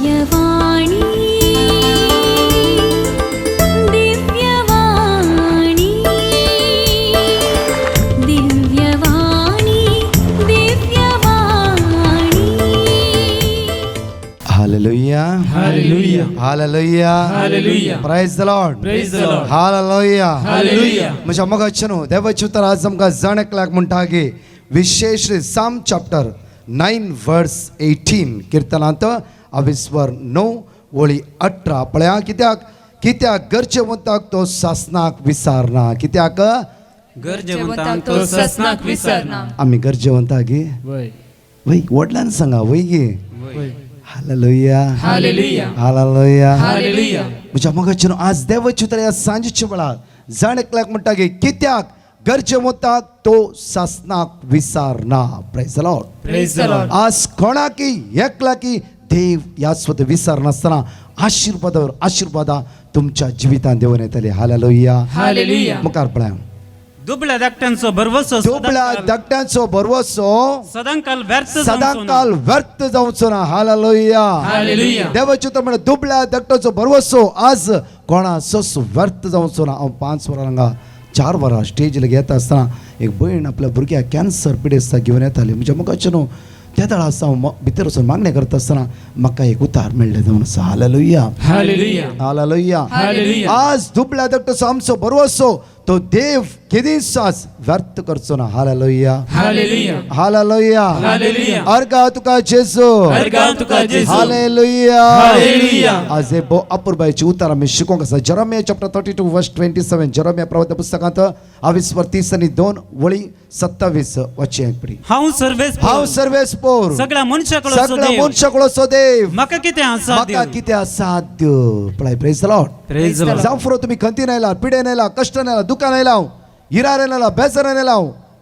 Divyavani, Divyavani, Divyavani, Divyavani. Hallelujah. Hallelujah. Hallelujah. Hallelujah. Praise the Lord. Praise the Lord. Hallelujah. Hallelujah. म्हज्या मोगाचे न्हू देवाची उतर आज आमकां जाण एकल्याक म्हणटा की विशेश Psalm chapter 9 verse 18, किर्तनांत अविस्वर 9 वळी 18. पळया, कित्याक कित्याक गरजेवंताक तो सासनाक विसारना. कित्याक? गरजेवंतांक तो ससनाक विसरना. आमी गरजेवंता गे? वय. वय, व्हडल्यान सांगा, वय गे? वय. Hallelujah. Hallelujah. Hallelujah. Hallelujah. म्हज्या मोगाचे न्हू आज देवाची उतर ह्या सांजेच्या वेळार जाण एकल्याक म्हणटा की कित्याक गरजेवंताक तो सासनाक विसारना. Praise the Lord. Praise the Lord. आज कोणाकी एकलाकी देव ह्या स्वतः विसरनासतना आशिर्वादावर आशिर्वादा तुमच्या जिवितान देवन येतले. हालेलुया. हालेलुया. मुखार पळया. दुबळ्या धाकट्यांचो भरवसो दुबळ्या धाकट्यांचो भरवसो सदांकाल व्यर्थ जावचो ना. सदांकाल व्यर्थ जावचो ना. हालेलुया. हालेलुया. देवाचे तर म्हणे दुबळ्या धाकट्याचो भरवसो आज कोणाचोच व्यर्थ जावचो ना. हांव 5 वरां हांगा, 4 वरां स्टेजीर येता आसतना एक भयण आपल्या भुरग्याक कॅन्सर पिडेस्ताक घेवन येताली. म्हज्या मुखाचें न्हू त्या वेळार हांव भितर वचून मागणें करता आसतना म्हाका एक उतार मेळ्ळें जावन आसा. हालेलुया. हालेलुया. हालेलुया. हालेलुया. आज दुबळ्या धाकट्याचो आमचो भरवसो तो देव केदीच आज व्यर्थ करचो ना. हालेलुया. हालेलुया. हालेलुया. हालेलुया. अर्गा तुका जेजू. अर्गां तुका जेजू. हालेलुया. हालेलुया. आज हे भोव अपुरबायची उतार आमी शिकोवंक आसा. Jeremiah chapter 32 verse 27. Jeremiah प्रवक्ता पुस्तकांत आविस्वर 30 आनी 2 वळी 27 वाचया एक पडी. हांव सर्वेस हांव सर्वेस पोर सगळ्या मनशाकडो सगळ्या मनशाकडो देव, म्हाका कितें आसा? म्हाका कितें असाध्य? पळय, praise the Lord. Praise the Lord. जावं फुरो तुमी खंतीन आयला, पिडेन आयला, कश्टान आयला, दुकान आयला, हिरारेन आयला, बेजारान आयला,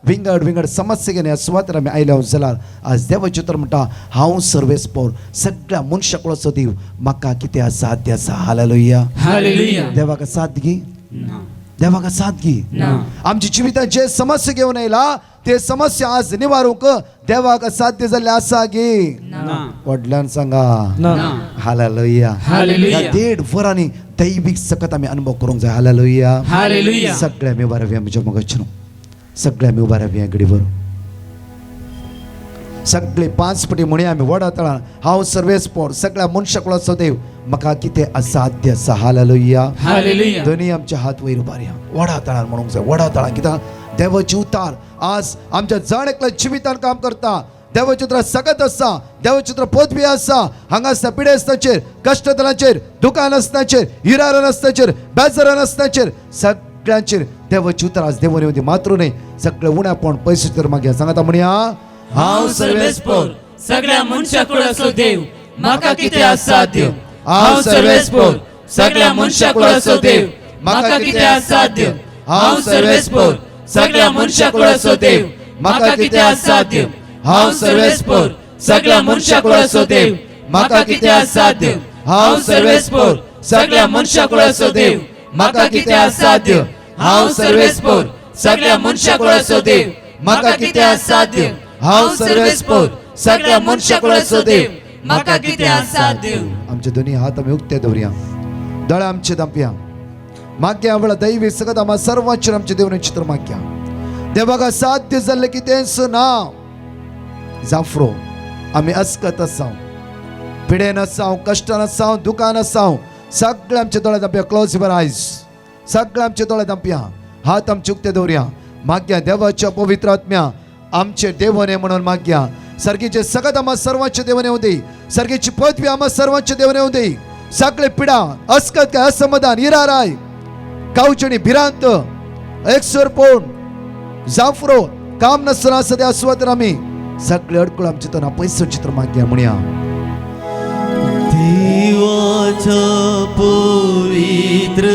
विंगड विंगड समस्या घेवन ह्या सुवातेर आमी आयल्या जाल्यार आज देवाचें उतर म्हणटा, हांव सर्वेस पोर सगळ्या मनशाकुळाचो देव, म्हाका कितें असाध्य आसा? हालेलुया. हालेलुया. देवाक साथ गी? देवाक साथ गी? ना. आमच्या जिवितांत जे समस्या घेवन आयला ते समस्या आज निवारूंक देवाक साध्य जाल्ले आसा गी? ना. व्हडल्यान सांगा. ना. हालेलुया. हालेलुया. ह्या 1.5 वरांनी दैवीक सकत आमी अनुभव करूंक जाय. हालेलुया. हालेलुया. सगळे आमी उबा रावया. म्हज्या मोगाचे न्हू सगळे आमी उबा रावया घडीभर. सगळे 5 पटी म्हणया आमी व्हडा तळान, हांव सर्वेस पोर सगळ्या मनशाकुळाचो देव, म्हाका कितें असाध्य आसा? हालेलुया. हालेलुया. दोन्ही आमचे हात वयर उबारया, व्हडा तळान म्हणूंक जाय, व्हडा तळान. कित्याक देवाची उतार आज आमच्या जण एकल्या जिवितान काम करता. देवाची उतरां सगत आसा, देवाची उतरां पदवी आसा. हांगा आसता पिडेस्ताचेर, कश्टदलाचेर, दुकान आसताचेर, हिरारान आसताचेर, बेजारान आसताचेर, सगळ्यांचेर देवाची उतरां आज देवान येवंदी. मात्र न्हय सगळे उण्यापण पयशे तर मागया सांगाता म्हणया. हांव सर्वेस्पोर सगळ्या मनशाकुळाचो देव, म्हाका कितें असाध्य? हांव सर्वेस्पोर सगळ्या मनशाकुळाचो देव, म्हाका कितें असाध्य? हांव सर्वेस्पोर सगळ्या मनशाकुळाचो देव, म्हाका कितें असाध्य? हांव सर्वेस्पोर सगळ्या मनशाकुळाचो देव, म्हाका कितें असाध्य? हांव सर्वेस्पोर सगळ्या मनशाकुळाचो देव, म्हाका कितें असाध्य? हांव सर्वेस्पोर सगळ्या मनशाकुळाचो देव, म्हाका कितें असाध्य? हांव सर्वेस्पोर सगळ्या मनशाकुळाचो देव, म्हाका कितें असाध्य? आमचे दोन्ही हात आमी उक्ते दवरया, दोळे आमचे धांपया. मागया वेळा दैवी सगळं आम्हा सर्वांचेर आमचे देवने चित्र मागया. देवाक साध्य जाल्लें कितेंच ना. जाफरो आमी अस्कत आसाव, पिडेन आसाव, कश्टान आसाव, दुकान आसाव, सगळे आमचे दोळे धांपया. Close your eyes. सगळे आमचे दोळे धांपया, हात आमचे उक्ते दवरया. मागया देवाच्या पवित्र आत्म्या आमचे देवने म्हणून मागया. सर्गीचे सगळं आम्हा सर्वांचे देवने येऊ दे. सर्गीची पदवी आम्हा सर्वांचे देवने येऊ दे. सगळे पिडा, अस्कत काय, असमाधान, इराराय, कावचणी, भिरांत, एकसरपोण, जाफरो, काम नसताना सध्या सुवातेर आमी सगळे अडकळ आमचे तर पैसो चित्र मागया म्हणया. देवाच्या पवित्र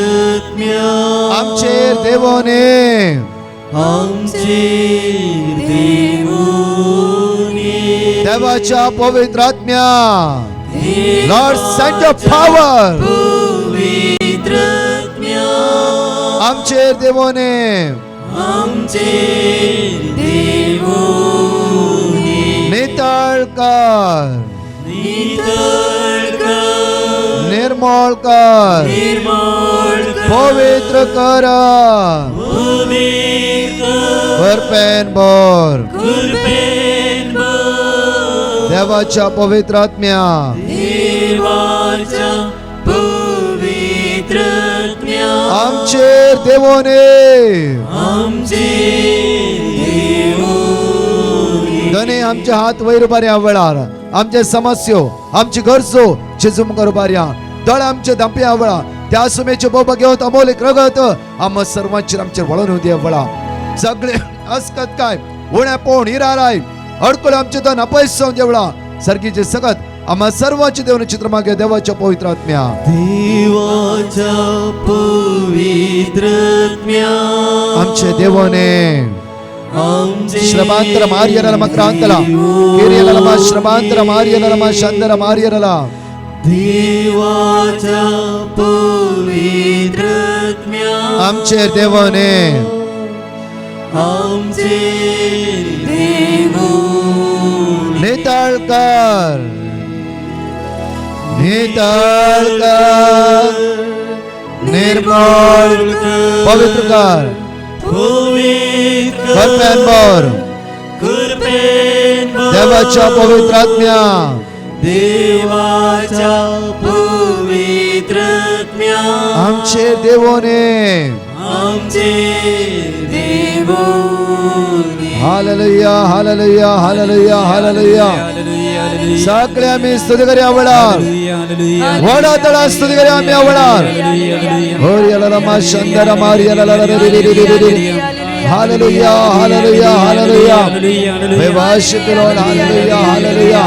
आमचेर देवने, आमचेर देवोनी, देवाच्या पवित्र आत्म्या, Lord, send your power. पवित्र आमचेर देवोने, आमचेर देवोनी, नितळ कर, नितळ कर. निर्मळ कर, पवित्र कर, कृपेन भर. देवाच्या पवित्र आत्म्या आमचेर देवोने धनी आमचे हात वयर उबारया वेळार आमचे समस्यो आमची गरजो जेजू मुखार उबारया. दोळे आमचे धांपया वेळा त्या सुमेचे बोबा घेवत अमोलीक रगत आम सर्वांचेर आमचेर वळून येवं दिया वेळा. सगळे असकत काय उणेपण हिराराय अडकळ आमचे तो नपयस जावन देवळा सारकीचे सगत आम्हा सर्वांचे देवन चित्र मागे देवाच्या पवित्र आत्म्या देवाच्या पवित्र आत्म्या आमचे देवने श्रमांतर मार्यरला मक्रांतला किरियलमा श्रमांतर मार्यरला शांतर मार्यरला देवाच्या पवित्र आत्म्या आमचे देवने आमचे देवोने नितळकर नितळकर निर्मळ पवित्र कर, पवित्र कृपेन भर. कृपेन भर. देवाच्या पवित्र आत्म्या देवाच्या पवित्र आत्म्या आमचे देवोने आमचे देवोने. Hallelujah hallelujah hallelujah hallelujah. सगळे आम्ही स्तुती करूया वडार वडा तळा स्तुती करूया आम्ही आवडार. होरियलमा शंदर मारियलला hallelujah hallelujah hallelujah. We worship you Lord. Hallelujah hallelujah.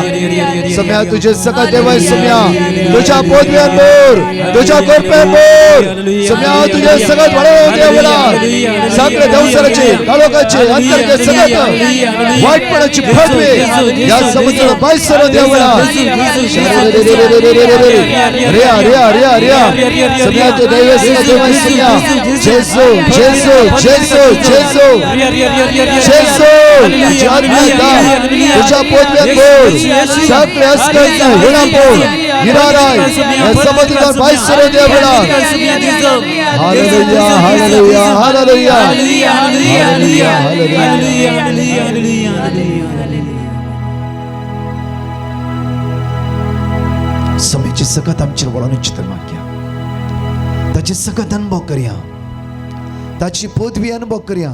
सम्या तुझे सगळं देव सम्या तुझ्या पोतव्यांवर तुझ्या कृपेवर सम्या तुझे सगळं वळवून देवला सगळे देवसराचे काळोखाचे अंतर्गत सगळं वाईटपणाची फडवे या समुद्राला बायसर देवला. रिया रिया रिया रिया सम्या ते दैव देव सम्या जेसू जेसू जेसू जेसू जेसू तुझ्या आत्म्यात तुझ्या पोतव्यात बोल सगळे अस्कत हुणापोल हिराराय या समुद्राला बायसर देवला. Hallelujah hallelujah hallelujah hallelujah hallelujah. समेची सकत आमचेर वळोन चित्र मागया ताची सकत अनुभव करया ताची पदवी अनुभव करया.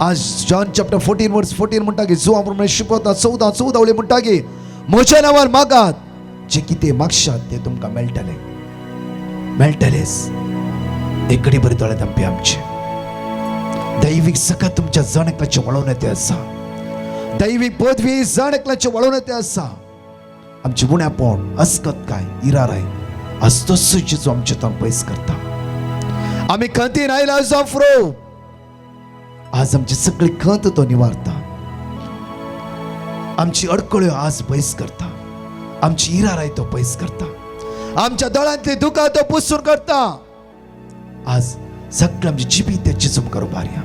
आज जॉन चॅप्टर 14 वर्स 14 म्हणटा की जुआ प्रमाणे शिकवता 14 14 वळी म्हणटा की म्हज्या नांवार मागात जे कितें मागशात ते तुमकां मेळटलें मेळटलेच. एक घडी बरी दोळे धांपया आमचे. दैवीक सकत तुमच्या जण एकल्याचे वळोवन येते आसा. दैवीक पदवी जण एकल्याचे वळोवन येते आसा. आमचे उण्यापण अस्कत काय इराराय आज तसो जेजू आमचे तोंड पयस करता. आमी खंतीन आयला जाफ्रो आज आमची सगळी खंत तो निवारता. आमची अडकळ्यो आज पयस करता. आमची इराराय तो पयस करता. आमच्या दोळ्यांतली दुकां तो पुसून करता. आज सगळं आमची जिबी त्या जेजू मुखार उबारया.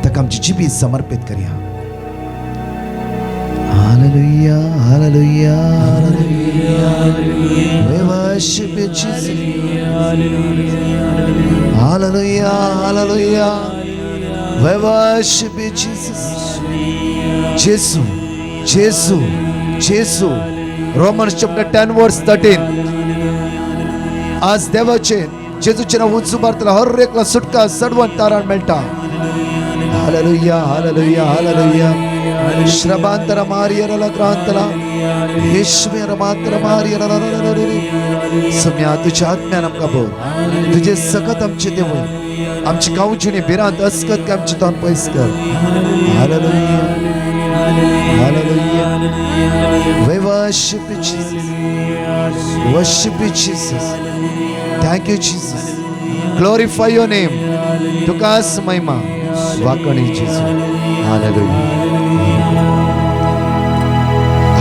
ताका आमची जिबी समर्पीत करया. Hallelujah hallelujah hallelujah. We worship you Jesus. Hallelujah hallelujah. We worship you Jesus. Jesu Jesu Jesu. Romans chapter 10 verse 13. आज देवाचे जेजूचे नाव उंच उबारतला हर एकला सुटका सडवण तारण मेळटा. Hallelujah hallelujah hallelujah. श्रबांतर मारियरला क्रांतला येशवेर मात्र मारियरला. सम्या तुझ्या आत्म्यान आमकां भर तुझे सकत आमचे देव आमची गांवची भिरांत अस्कत काय आमची तोंड पयस कर. Hallelujah hallelujah. We worship you Jesus. Worship you Jesus. Thank you Jesus. Glorify your name. तुकाच महिमा वाकणी जेजू. Hallelujah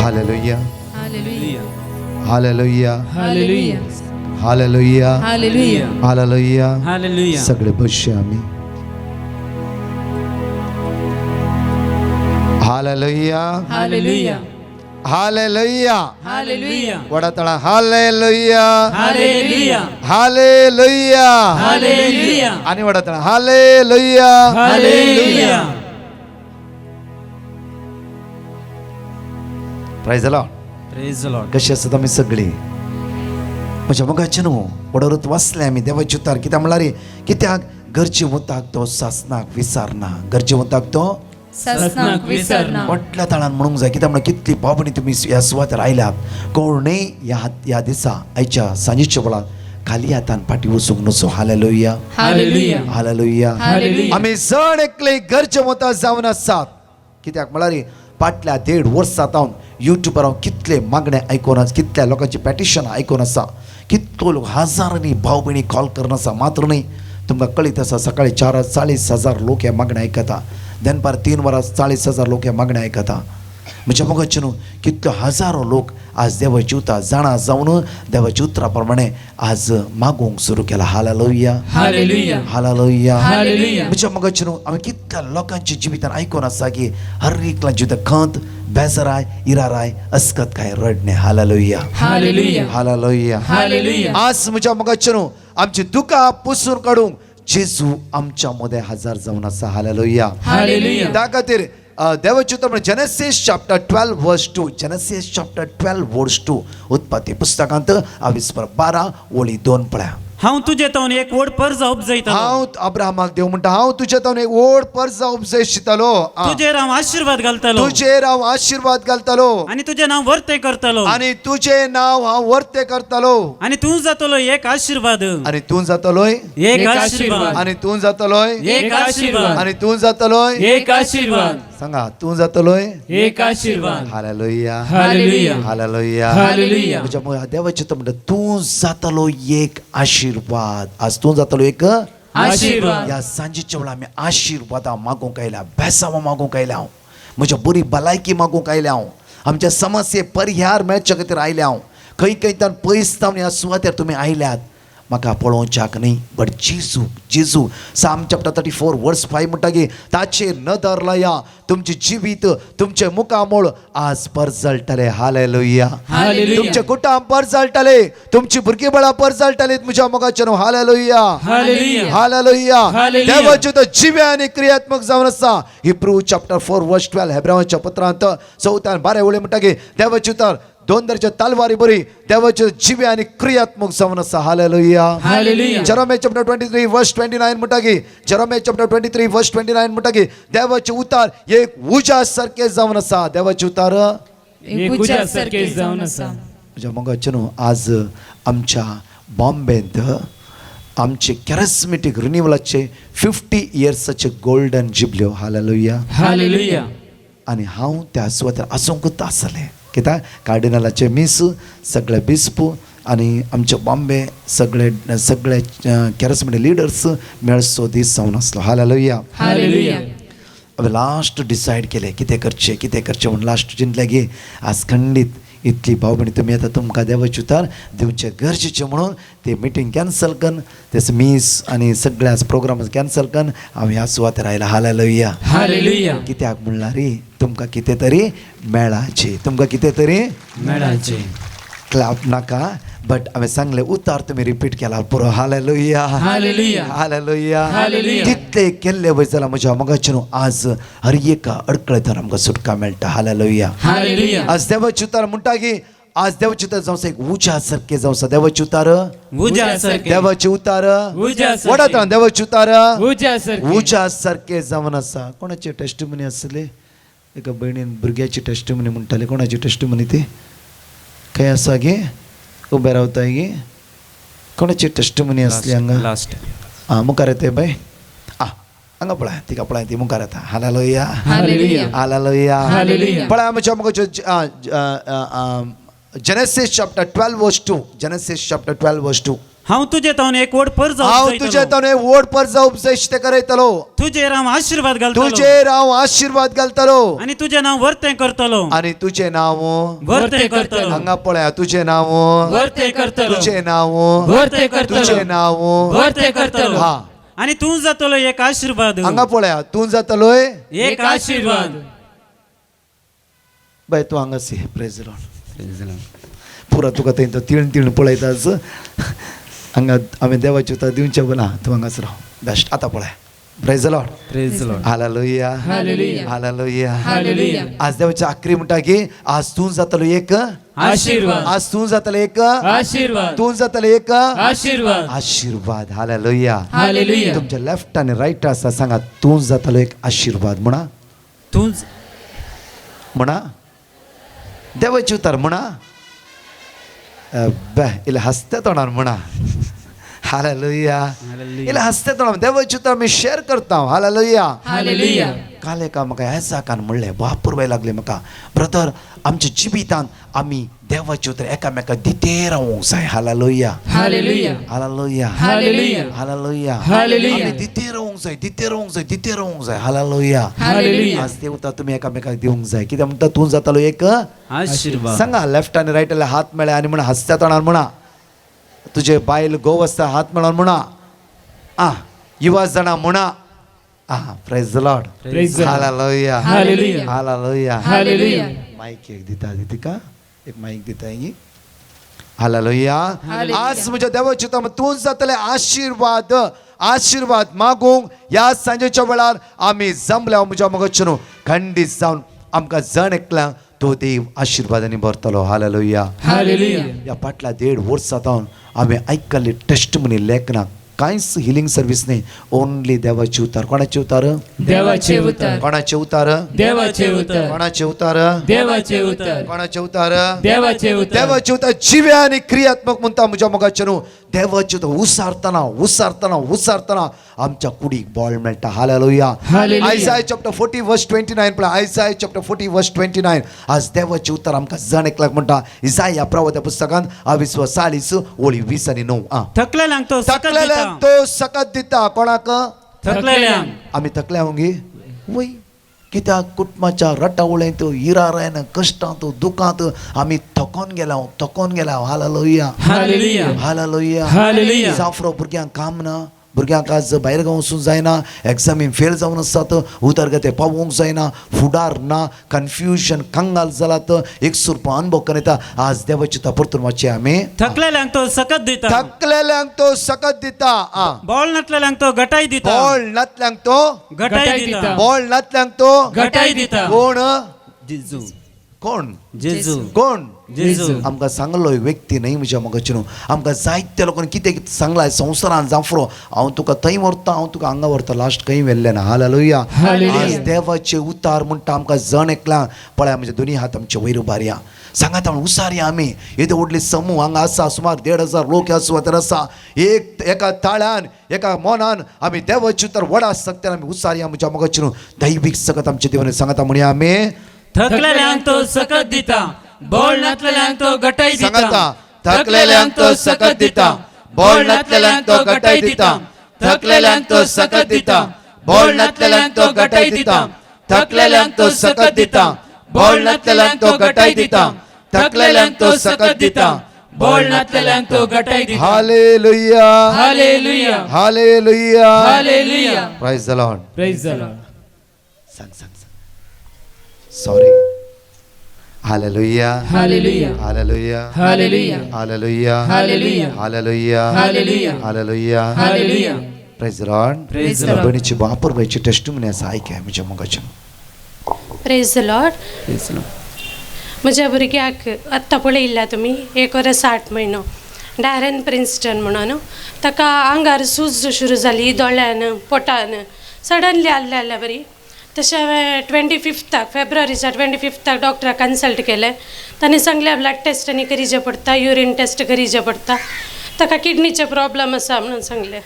hallelujah hallelujah hallelujah hallelujah hallelujah hallelujah. Hallelujah. सगळे बसचे आम्ही. Hallelujah hallelujah hallelujah. हालेलुया. वडा तळा हालेलुया. हालेलुया. हालेलुया. हालेलुया. आणि वडा तळा hallelujah. Hallelujah. Praise the Lord. Praise the Lord. कशी आसतात आमी सगळी? म्हज्या मोगाचे न्हू वडोरत वाचले आमी देवाचे उतार. कित्याक म्हणल्यार रे, कित्याक गरजे वताक तो सासनाक विसारना. गरजे वताक तो सासनाक विसरना. व्हडल्या ताळान म्हणूंक जाय. कित्याक म्हणल्यार कितली भाव तुमी ह्या सुवातेर आयल्यात. कोणूय ह्या ह्या दिसा आयच्या सांजेच्या वेळार खाली हातान फाटी वचूंक नजो. हालेलुया. हालेलुया. हालेलुया. हालेलुया. आमी जण एकले गरजे वता जावन आसात. कित्याक म्हळ्यार फाटल्या 1.5 वर्सां हांव युट्यूबार हांव कितले मागणे आयकून आसा, कितल्या लोकांची पेटिशन आयकून आसा, कितलो लोक हजारांनी भाव भयणी कॉल करून आसा. मात्र न्हय, तुमकां कळीत आसा सकाळी 4 40,000 लोक हे मागणें आयकता, दनपार 3 वरां 40,000 लोक हे मागणें आयकता. म्हज्या मोगाचे न्हू कितलो हजारो लोक आज देवाची उतरां जाणा जावन देवाच्या उतरा प्रमाणे आज मागूंक सुरू केला. हालेलुया. हालेलुया. हालेलुया. हालेलुया. म्हज्या मोगाचे न्हू आमी कितल्या लोकांच्या जिवितान आयकून आसा की हर एकल्या जिवितान खंत, बेजाराय, इराराय, अस्कत काय रडणे. हालेलुया. हालेलुया. हालेलुया. हालेलुया. आज म्हज्या मोगाचे न्हू आमची दुकां पुसून काडूंक जेजू आमच्या मदें हजर जावन आसा. हालेलुया. हालेलुया. त्या खातीर देवाचें उतर म्हणटा Genesis chapter 12 verse 2, Genesis chapter 12 verse 2, उत्पत्ती पुस्तकांत 12 ओळी 2 पळया. हांव तुजे तावन एक व्हड परजा उपजयतलो. हांव अब्राहमाक देव म्हणटा हांव तुज्या तावन एक व्हड परजा उपजयतलो. तुजेर हांव आशिर्वाद घालतलो. तुजेर हांव आशिर्वाद घालतलो. आनी तुजें नांव वर्तें करतलो. आनी तुजें नांव हांव वर्तें करतलो. आनी तूं जातलो एक आशिर्वाद. आनी तूं जातलोय एक आशिर्वाद. आनी तूं जातलोय एक आशिर्वाद. आनी तूं जातलोय एक आशिर्वाद. सांगा, तूं जातलोय एक आशिर्वाद. हालेलुया. हालेलुया. हालेलुया. हालेलुया. म्हज्या मोगा देवाचें तो म्हणटा तूं जातलो एक आशिर्वाद. आज तूं जातलो एक आशिर्वाद. ह्या सांजेच्या वेळार आमी आशिर्वादां मागूंक आयल्या, बेसांवां मागूंक आयल्या हांव, म्हज्या बरी भलायकी मागूंक आयल्या हांव, आमच्या समस्ये परिहार मेळचे खातीर आयल्या हांव. खंय खंय तान पयस तावन ह्या सुवातेर तुमी आयल्यात म्हाका पळोवच्याक न्ही, बट जेजू जेजू Psalm chapter 34 verse 5 म्हणटा की ताचेर नदर लाया, तुमचें जिवीत तुमचें मुखामळ आज परजळटलें. हालेलुया. हालेलुया. तुमचें कुटुंब परजळटलें, तुमची भुरगीं बाळां परजळटलीं म्हज्या मोगाचें. हालेलुया. हालेलुया. हालेलुया. हालेलुया. देवाचें तो जिवे आनी क्रियात्मक जावन आसा. हिब्रू चॅप्टर 4 वर्स 12, हेब्रावाच्या पत्रांत 4 आनी 12 वळी म्हणटा की देवाचें उतर 2 दरच्या तलवारी बरी देवाचें जिवे आनी क्रियात्मक जावन आसा. हालेलुया. हालेलुया. जेरोमिया चॅप्टर 23 वर्स 29 म्हणटा की, जेरोमिया चॅप्टर 23 वर्स 29 म्हणटा की देवाचें उतार एक उज्या सारकें जावन आसा. देवाचें उतार एक उज्या सारकें जावन आसा. म्हज्या मोगाचें न्हू आज आमच्या बॉम्बेंत आमचे कॅरिस्मेटीक रिनिवलाचे 50 इयर्साचे गोल्डन जिबल्यो. हालेलुया. हालेलुया. आनी हांव त्या सुवातेर आसूंकूच आसलें. कित्याक कार्डिनलाचे मीस, सगळे बिस्पू आनी आमचे बॉम्बे सगळे सगळे कॅरिस्मेटीक लिडर्स मेळचो दीस जावन आसलो. हालेलुया. हालेलुया. हांवें लास्ट डिसायड केलें कितें करचें कितें करचें म्हूण. लास्ट चिंतलें की आज खंडीत इतली भाव भयणी तुमी येता, तुमकां देवाचें उतर दिवचें गरजेचें म्हणून ते मिटींग कॅन्सल कन्न, तें मीस आनी सगळे आज प्रोग्राम कॅन्सल कन्न हांव ह्या सुवातेर आयला. हालेलुया. हालेलुया. कित्याक म्हणल्यार रे तुमकां कितें तरी मेळाचें, तुमकां कितें तरी मेळाचें. क्लॅप नाका, बट हांवें सांगलें उतार तुमी रिपीट केला पुरो. हालेलुया. हालेलुया. हालेलुया. हालेलुया. कितले केल्ले वयर जाल्यार म्हज्या मोगाचें न्हू आज हर एका अडकळेंतल्यान आमकां सुटका मेळटा. हालेलुया. हालेलुया. आज देवाचें उतार म्हणटा की आज देवाचें उतार जावं एक उज्या सारकें जावं. देवाचें उतार उज्या सारकें. देवाचें उतार उज्या सारकें. वडात देवाचें उतार उज्या सारकें. उज्या सारकें जावन आसा. कोणाची टेस्टिमनी आसली? एका भयणीन भुरग्याची टेस्टिमनी म्हणटाली. कोणाची टेस्टिमनी ती? खंय आसा गे? उबें रावताय गे? कोणाची टेस्टिमनी आसली हांगा? लास्ट. आं मुखार येता बाय. आं हांगा पळय, तिका पळय, ती मुखार येता. हालेलुया. हालेलुया. हालेलुया. हालेलुया. पळय म्हज्या मुखार Genesis chapter 12 verse 2, Genesis chapter 12 verse 2. हांव तुजे तावन एक व्हड परजा हांव तुजे उपजयतलो. तावन एक व्हड परजा उपजयते करयतलो. तुजेर हांव आशिर्वाद घालतलो. तुजेर हांव आशिर्वाद घालतलो. आनी तुजें नांव वर्तें करतलो. आनी तुजें नांव वर्तें करतलो. हांगा पळया, तुजें नांव वर्तें करतलो. तुजें नांव वर्तें करतलो. तुजें नांव वर्तें करतलो. हा आनी तूं जातलो एक आशिर्वाद. हांगा पळया, तूं जातलोय एक आशिर्वाद. बाय तूं हांगाच ये. प्रेज लॉर्ड. पुरा तुका थंय तो तिळण तिळण पळयताच. हांगा हांवें देवाची उतर दिवचें बोला, तूं हांगाच राव. बेस्ट. आतां पळय. Praise Lord. Praise Lord. Hallelujah. Hallelujah. Hallelujah. Hallelujah. आज देवाची आक्री म्हणटा की आज तूं जातलो एक आशीर्वाद. आज तूं जातलो एक आशीर्वाद. तूं जातलो एक आशीर्वाद. आशीर्वाद. हालेलुया. हालेलुया. तुमच्या लेफ्ट आनी रायट आसा, सांगा तूं जातलो एक आशीर्वाद म्हणा. तूं म्हणा देवाची उतर म्हणा. बे इल्लें हसत्या तोंडान म्हणा. हालेलुया. इल्लें हसत्या तोंडान देवाची उतर आमी शेअर करता. हालेलुया. हालेलुया. काल एका म्हाका ह्या म्हणलें, वापरवाय लागले म्हाका, ब्रदर आमच्या जिवितांत आमी देवाची उतर एकामेका दिते रावूंक जाय. Hallelujah. Hallelujah. Hallelujah. Hallelujah. Hallelujah. Hallelujah. आमी दिते रावूंक जाय, दिते रावूंक जाय, दिते रावूंक जाय. हालेलुया. हालेलुया. आज देवता तुमी एकामेकाक दिवंक जाय. कित्याक म्हणटा तूं जातालो एक आशीर्वाद. सांगा लेफ्ट आनी रायट हात मेळ्ळे आनी म्हणा हसत्या तोंडान म्हणा. तुजे बायल घोव आसता हात मेळोन म्हणा. आ युवा जाणां म्हणा. आ praise the Lord. Praise the Lord. Hallelujah. Hallelujah. Hallelujah. Hallelujah. Mic एक दिता तिका, एक मायक दिता ही. हालेलुया. आज म्हज्या देवाची तूं जातले आशीर्वाद. आशीर्वाद मागूंक ह्या सांजेच्या वेळार आमी जमल्या म्हज्या मोगाचे न्हू खंडीत जावन आमकां जण एकल्या तो देव आशिर्वादांनी भरतलो. हालेलुया. हालेलुया. ह्या फाटल्या 1.5 वर्सां जावन हांवें आयकल्ली टेस्टमनी लेखनाक कांयच हिलींग सर्वीस न्ही, ओनली देवाची उतार. कोणाची उतार? देवाचे उतर. कोणाचे उतार? देवाचे उतर. कोणाचे उतार? देवाचे उतर. कोणाचे उतार? देवाचे उतर. देवाचे उतार जिवे आनी क्रियात्मक म्हणटा म्हज्या मोगाचे न्हू. देवाचे उतर उसारतना उसारतना उसारतना आमच्या कुडीक बळ मेळटा. हालेलुया. हालेलुया. आयजाय चॅप्टर 40 वर्स 29 पळय. आयजाय चॅप्टर 40 वर्स 29. आज देवाचे उतर आमकां जण एकल्याक म्हणटा. इजाय ह्या प्रवाद्या पुस्तकांत 40 ओळी 20 आनी 9. आं थकलेल्यांक तो सकत दिता. थकलेल्यांक तो सकत दिता. कोणाक? थकलेल्यांक. आमी थकल्या हुंगी वय कित्याक कुटुंबाच्या रटावळेंत इरारायन कश्टांत दुखांत आमी थकोन गेल्या, थकोन गेल्या. हालेलुया. हालेलुया. हालेलुया. हालेलुया. जाफरो भुरग्यांक काम ना, भुरग्यांक आज भायर गांव वचूंक जायना, एग्जामीन फेल जावन आसात, उदरगते पावोवंक जायना, फुडार ना, कन्फ्युजन कंगाल जालात, एक सुरपा अनुभव करीता. आज देवाची परतून वाचया आमी. थकलेल्यांक तो सकत दिता. थकलेल्यांक तो सकत दिता. बोळ नातलेल्यांक तो गटाय दिता. बोळ नातल्यांक तो गटाय दिता. बोळ नातल्यांक तो गटाय दिता. कोण? जेजू. कोण? जेजू. कोण? जेजू. आमकां सांगलो एक व्यक्ती न्हय म्हज्या मोगाचे न्हू. आमकां जायत्या लोकांनी कितें कितें सांगलां संवसारान. जाफरो हांव तुका थंय व्हरता, हांव तुका हांगा व्हरता, लास्ट खंय व्हेल्लें ना. हालेलुया. हालेलुया. आज देवाचे उतार म्हणटा आमकां जण एकल्या पळय आमचे दोनी हात आमचे वयर उबारया, सांगात आमी उसारया. आमी येदे व्हडले समूह हांगा आसा, सुमार 1500 लोक ह्या सुवातेर आसा. एक एका ताळ्यान एका मनान आमी देवाचे उतार व्हडा सक्त्यान आमी उसारया म्हज्या मोगाचे न्हू. दैवीक सकत आमच्या देवाने सांगता म्हणया आमी. थकलेल्यांक तो सकत दिता. बोळ नातलेल्यांक तो गटाय दिता. सांगता थकलेल्यांक तो सकत दिता, बोळ नातलेल्यांक तो गटाय दिता. थकलेल्यांक तो सकत दिता, बोळ नातलेल्यांक तो गटाय दिता. थकलेल्यांक तो सकत दिता, बोळ नातलेल्यांक तो गटाय दिता. थकलेल्यांक तो सकत दिता, बोळ नातलेल्यांक तो गटाय दिता. Hallelujah. Hallelujah. Hallelujah. Hallelujah. Praise the Lord. Praise the Lord. सांग सांग सांग. Sorry. Hallelujah. Hallelujah. Hallelujah. Hallelujah. Hallelujah. Hallelujah. Hallelujah. Hallelujah. Hallelujah. Hallelujah. Praise the Lord. Praise the Lord. भयणीची बापूर बायची टेस्टिमनी आसा, आयक म्हज्या मोगाचे. Praise the Lord. म्हज्या भुरग्याक आत्तां पळयल्ल्या तुमी, 1 वर्स 8 म्हयनो, डायरन प्रिन्स्टन म्हणून. ताका आंगार सूज सुरू जाली, दोळ्यान पोटान, सडनली आहल्या आहल्या बरी. तशें हांवें 25 फेब्रुवारीच्या 25 डॉक्टराक कन्सल्ट केलें. ताणें सांगलें ब्लड टेस्ट आनी करीचें पडटा, युरीन टेस्ट करीचें पडटा, ताका किडनीचे प्रॉब्लम आसा म्हणून सांगलें.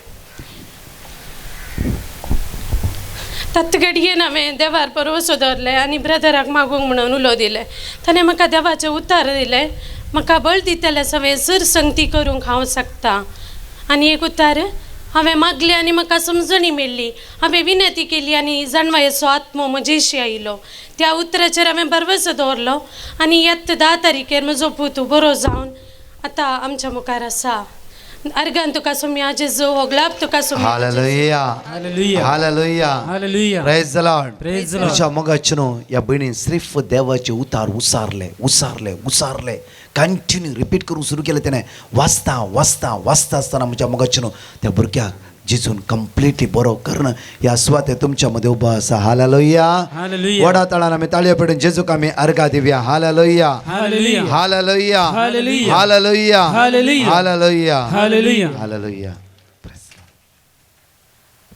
तत् घडयेन हांवें देवार भरवसो दवरलें आनी ब्रदराक मागूंक म्हणून उलो दिलें. ताणें म्हाका देवाचें उतार दिलें, म्हाका बळ दितलें सगळें सर संगती करूंक हांव शकता. आनी एक उतार हांवें मागलें आनी म्हाका समजणी मेळ्ळी. हांवें विनंती केली आनी जाणवायेचो आत्मो म्हजेशी आयलो. त्या उतराचेर हांवें भरवसो दवरलो आनी येत 10 तारखेर म्हजो पूत बरो जावन आतां आमच्या मुखार आसा. अर्गान तुका सोम्या जेजू, होगलाप तुका Saumya. Hallelujah. Hallelujah. Hallelujah. Hallelujah. Praise the Lord. Praise the Lord. म्हज्या मोगाचे न्हू ह्या भयणीन सिर्फ देवाचे उतार उसारले उसारले उसारले, कंटिन्यू रिपीट करूंक सुरू केलें. तेणें वाचता वाचता वाचता आसतना म्हज्या मोगाचे न्हू त्या भुरग्याक जेजून कंप्लिटली बरो कर्ण ह्या सुवाते तुमच्या मदें उबो आसा. हालेलुया. हालेलुया. वडा तळान आमी ताळयो पेटून जेजूक आमी अर्गा दिवया. Hallelujah. Hallelujah. Hallelujah. Hallelujah. Hallelujah. Hallelujah. Hallelujah. Hallelujah. Hallelujah.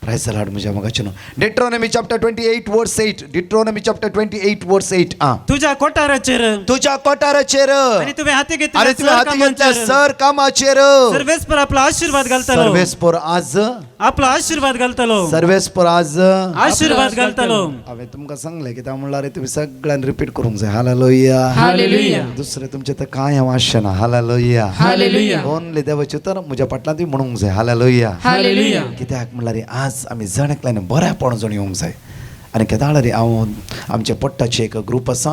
Price the Lord. म्हज्या मोगाचे न्हू Deuteronomy chapter 28 verse 8, Deuteronomy chapter 28 verse 8. आ तुझ्या कोठाराचेर तुझ्या कोठाराचेर आणि तुवें हाती अरे घेतलेल्या तुवें हाती घेतल्या सर सर कामाचेर सर्वेस्पर आपला आशीर्वाद घालतलो. सर्वेस्पोर आज आपला आशीर्वाद घालतलो. सर्वेस्पोर आज आशीर्वाद घालतलो. हांवें तुमकां सांगलें कित्याक म्हणल्यार रे तुमी सगळ्यान रिपीट करूंक जाय. हालेलुया. हालेलुया. दुसरें तुमचें तर कांय हांव आशेना. हालेलुया. हालेलुया. ओनली देवाचें तर म्हज्या फाटल्यान तुमी म्हणूंक जाय. हालेलुया. हालेलुया. कित्याक म्हणल्यार आज आमी जण एकल्यान बऱ्यापण जावन येवंक जाय. आनी केदाळ रे हांव आमच्या पोट्टाचें एक ग्रूप आसा,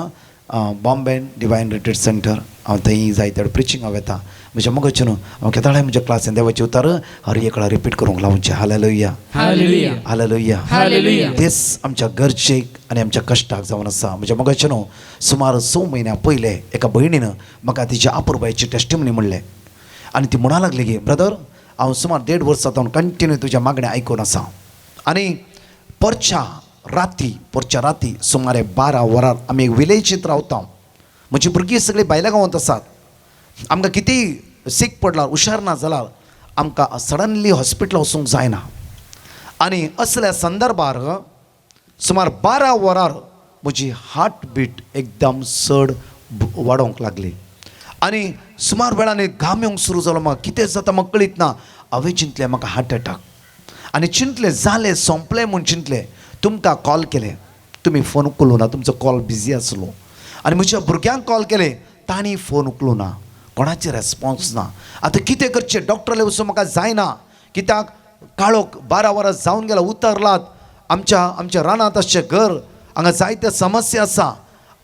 बॉम्बे डिवायन रिट्रीट सेंटर, हांव थंय जायते प्रिचींग हांव वेता. म्हज्या मोगाचें न्हू हांव केदाळाय म्हज्या क्लासीन देवाचें उतर हर एकळा रिपीट करूंक लावचें. हालेलुया. हालेलुया. हालेलुया. हालेलुया. तेच आमच्या गरजेक आनी आमच्या कश्टाक जावन आसा. म्हज्या मोगाचें न्हू सुमार 6 म्हयन्या पयलें एका भयणीन म्हाका तिच्या आपुरबायची टेस्टिमनी म्हणलें आनी ती म्हणा लागली की ब्रदर हांव सुमार 1.5 वर्सां जावन कंटिन्यू तुज्या मागणें आयकून आसा आनी परच्या राती सुमारे 12 वरार आमी एक विलेजींत रावता. म्हजी भुरगीं सगळीं भायल्या गांवांत आसात. आमकां कितेंय सीक पडला हुशार ना जाल्यार आमकां सडनली हॉस्पिटलां वचूंक जायना. आनी असल्या संदर्भार सुमार 12 वरार म्हजी हार्टबीट एकदम चड वाडोवंक लागली आनी सुमार वेळांनी घाम येवंक सुरू जालो. म्हाका कितें जाता म्हाका कळीत ना. हांवें चिंतलें म्हाका हार्ट एटॅक आनी चिंतलें जालें सोंपलें म्हूण चिंतलें. तुमकां कॉल केलें, तुमी फोन उखलूं ना, तुमचो कॉल बिजी आसलो. आनी म्हज्या भुरग्यांक कॉल केलें, तांणी फोन उखलूं ना, कोणाचें रेस्पोन्स ना. आतां कितें करचें, डॉक्टराले वचून म्हाका जायना कित्याक काळोख 12 वरां जावन गेला, उतरलात. आमच्या आमच्या रानांत आसचें घर, हांगा जायते समस्या आसा.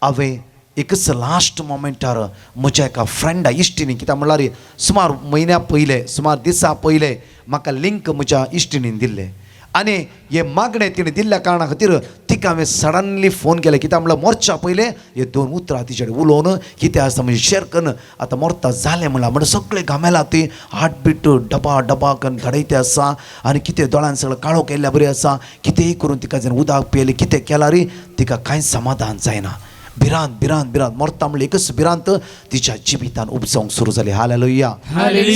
हांवें एकच लास्ट मोमेंटार म्हज्या एका फ्रेंडा इश्टिणी, कित्याक म्हणल्यार सुमार म्हयन्या पयले सुमार दिसा पयले म्हाका लिंक म्हज्या इश्टिणीन दिल्लें आनी हे मागणें तिणें दिल्ल्या कारणा खातीर तिका हांवें सडनली फोन केलें. कित्याक म्हणल्यार मोर्च्या पयलें हे 2 उतरां तिचे कडेन उलोवन कितें आसा म्हणजे शेर करून आतां मोरता जालें म्हणलां. म्हणून सगळें घामेला ती हार्टबीट डबा डबा करून धाडयते आसा आनी कितें दोळ्यान सगळें काळो केल्ल्या बरी आसा. कितेंय करून तिका जर उदक पियेलें कितें केलां रे तिका कांय समाधान जायना. भिरांत भिरांत भिरांत मरता म्हणल्यार एकच भिरांत तिच्या जिवितान उपजावंक सुरू जाली. हालेलुया.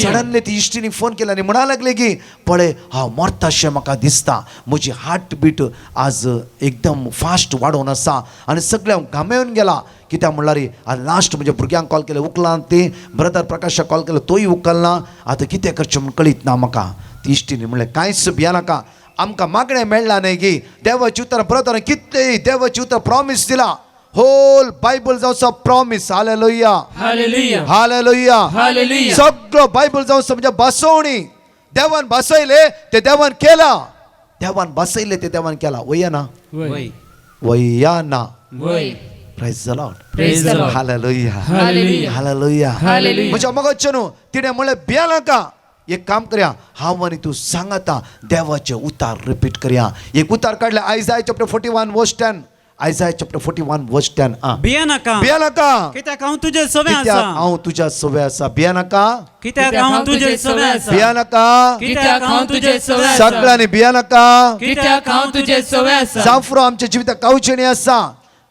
सडनली ती इश्टिणी फोन केला आनी म्हणा लागले की पळय हांव मरताशें म्हाका दिसता, म्हजी हार्टबीट आज एकदम फास्ट वाडोवन आसा आनी सगळें हांव घामेवन गेला. कित्याक म्हणल्यार आनी लास्ट म्हज्या भुरग्यांक कॉल केले उखलान ती, ब्रदर प्रकाशाक कॉल केलो तोय उखलना. आतां कितें करचें म्हूण कळीत ना म्हाका. ती इश्टिणी म्हणलें कांयच भियेनाका, आमकां मागणें मेळ्ळां न्हय की देवाची उतरां ब्रदरान कितलें देवाची उतरां प्रॉमीस दिला, होल बायबल जावचो promise. Hallelujah. Hallelujah. Hallelujah. Hallelujah. सगळो बायबल जावचो म्हणजे बसवणी देवान बसयले ते देवान केला, देवान बसयले ते देवान केला. वया ना वय वया ना. वय. Praise the Lord. Praise the Lord. Hallelujah. Hallelujah. Hallelujah. Hallelujah. म्हज्या मोगाचें न्हू तिणें म्हणलें भियेनाका, एक काम करया हांव आनी तूं सांगाता देवाचें उतार रिपीट करया. एक उतार काडलें Isaiah chapter 41 verse 10, Isaiah chapter 41 verse 10. आ भियेनाका भियेनाका कित्याक हांव तुजे सवे कित्याक आसा. हांव तुज्या सवे आसा. भियेनाका कित्याक हांव तुजे सवे आसा. भियेनाका कित्याक हांव तुजे सवे आसा. सगळ्यांनी भियेनाका. कित्याक हांव तुजे सवे आसा. जाफरो आमच्या जिवितात कावचेणी आसा,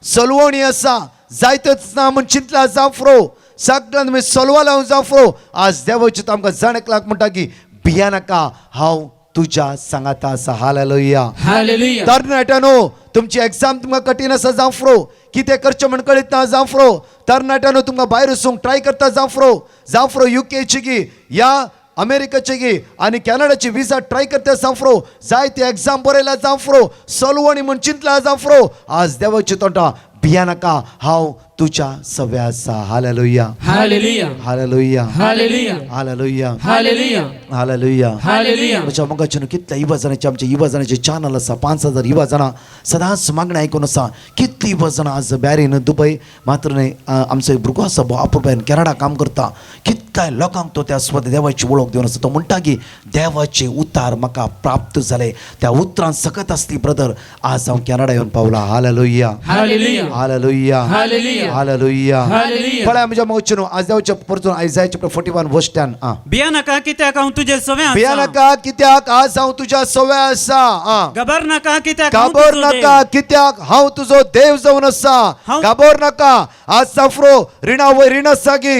सलवणी आसा, जायतच ना म्हूण चिंतला जाफरो, सगळ्यान तुमी सलवा लावन जाफरो. आज देवाचें आमकां जाण एकल्याक म्हणटा की भियेनाका हांव तुज्या सांगाता आसा. हालेलुया. हालेलुया. तरणाट्यानो तुमची एग्जाम तुमकां कठीण आसा जाफरो, कितें करचें म्हण कळीत ना जाफरो. तरणाट्यानो तुमकां भायर वचूंक ट्राय करता जाफरो, जाफरो युकेची गी या अमेरिकेची गी आनी कॅनडाची विजा ट्राय करता जाफरो, जाय ती एग्जाम बरयला जाफरो, सलवणी म्हण चिंतला जाफरो. आज देवाची तोंडा भियेनाका हांव तुज्या सव्या आसा. Hallelujah, hallelujah, hallelujah, hallelujah, hallelujah, hallelujah, hallelujah, hallelujah. म्हज्या मोगाच्यान कितल्या युवा जाणांचे आमच्या युवा जाणांचे चॅनल आसा. 5000 युवा जाणां सदांच मागणें आयकून आसा. कितली युवा जाणां आज बॅरीन दुबय मात्र न्हय, आमचो एक भुरगो आसा अपुरबायन कॅनडा काम करता. कितल्या लोकांक तो त्या स्वता देवाची वळख दिवन आसा. तो म्हणटा की देवाचे उतार म्हाका प्राप्त जाले, त्या उतरान सकत आसली ब्रदर, आज हांव कॅनडा येवन पावला. Hallelujah, hallelujah, hallelujah, hallelujah, hallelujah. Hallelujah. पळय म्हज्या मोगाचें न्हू आज देवाच्या परतून आयजाय चॅप्टर 41 वर्स 10. आं, भिया नाका कित्याक हांव तुजे सवे आसा. भिया नाका कित्याक आज हांव तुज्या सव्या आसा. आं, घाबर नाका कित्याक हांव घाबर तुजो नाका देव. कित्याक हांव तुजो देव जावन आसा. घाबर नाका आज साफरो रिणा वयर रीण आसा गी,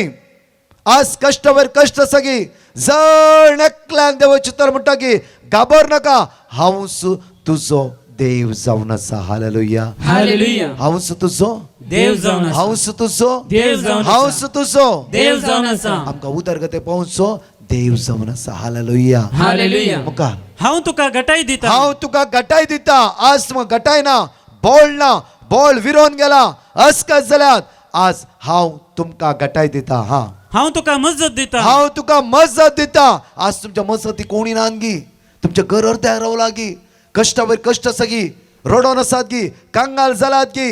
आज कश्ट वयर कश्ट आसा गी, जण एकल्यान देवाचें उतर म्हणटा की घाबर नाका, हांवच तुजो देव जावन आसा. Hallelujah, hallelujah. हांवच तुजो देव जावन आसा. हांवच तुजो देव जावन आसा. हांवच तुजो देव जावन आसा. आमकां उदरगते पावचो देव जावन आसा. Hallelujah, hallelujah. मुखार हांव तुका घटाय दिता. हांव तुका घटाय दिता. आज तुमकां घटाय ना, बोळ ना, बोळ विरोन गेला, अस्कस जाल्यात, आज हांव तुमकां घटाय दिता. हा, हांव तुका मजत दिता. हांव तुका मजत दिता. आज तुमच्या मजती कोणी ना गी, तुमच्या घर अर्द्याक रावला गी, कश्टावयर कश्ट आसा गी, रडोन आसात गी, कंगाल जालात गी,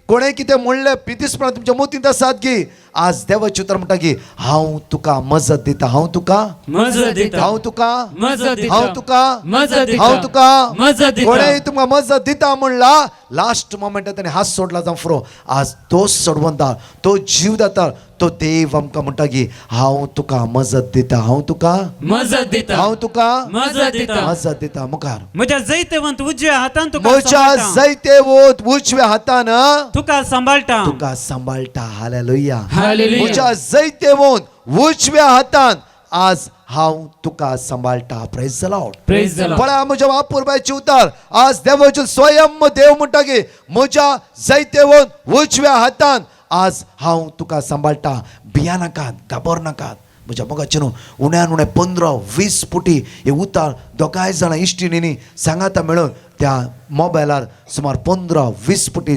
कोणें कितें म्हणलें पितीसपणां तुमच्या मोतींत आसात गी, आज देवाचें उतर म्हणटा की हांव तुका मजत दिता. हांव तुका मजत दिता. हांव तुका मजत दिता. हांव तुका मजत दिता. हांव तुका मजत दिता. कोणें तुमकां मजत दिता म्हणला, लास्ट मोमेंटात ताणें हात सोडला जावं फुरो. आज तोच सोडवंता, तो जीव दाता, तो देव आमकां म्हणटा की हांव तुका मजत दिता. हांव तुका मजत दिता. हांव तुका मजत दिता. मजत दिता. मुखार म्हज्या जैतवंत उजव्या हातान तुका म्हज्या सांबाळटा. जैतेवंत उजव्या हातान तुका सांबाळटा. तुका सांबाळटा. हालेलुया. हालेलुया. म्हज्या जैतेवंत उजव्या हातान आज हांव तुका सांबाळटा. Praise the Lord. Praise the Lord. पळया म्हज्या वापुरबायची उतार आज देवाचो स्वयं देव म्हणटा की म्हज्या जैतेवंत उजव्या हातान आज हांव तुका सांबाळटा. भिया नाकात, घाबर नाकात. म्हज्या मोगाचें न्हू उण्यान उणें 15-20 पुटी हे उतार दोगांय जाणां इश्टिणींनी सांगाता मेळून त्या मोबायलार सुमार 15-20 पुटी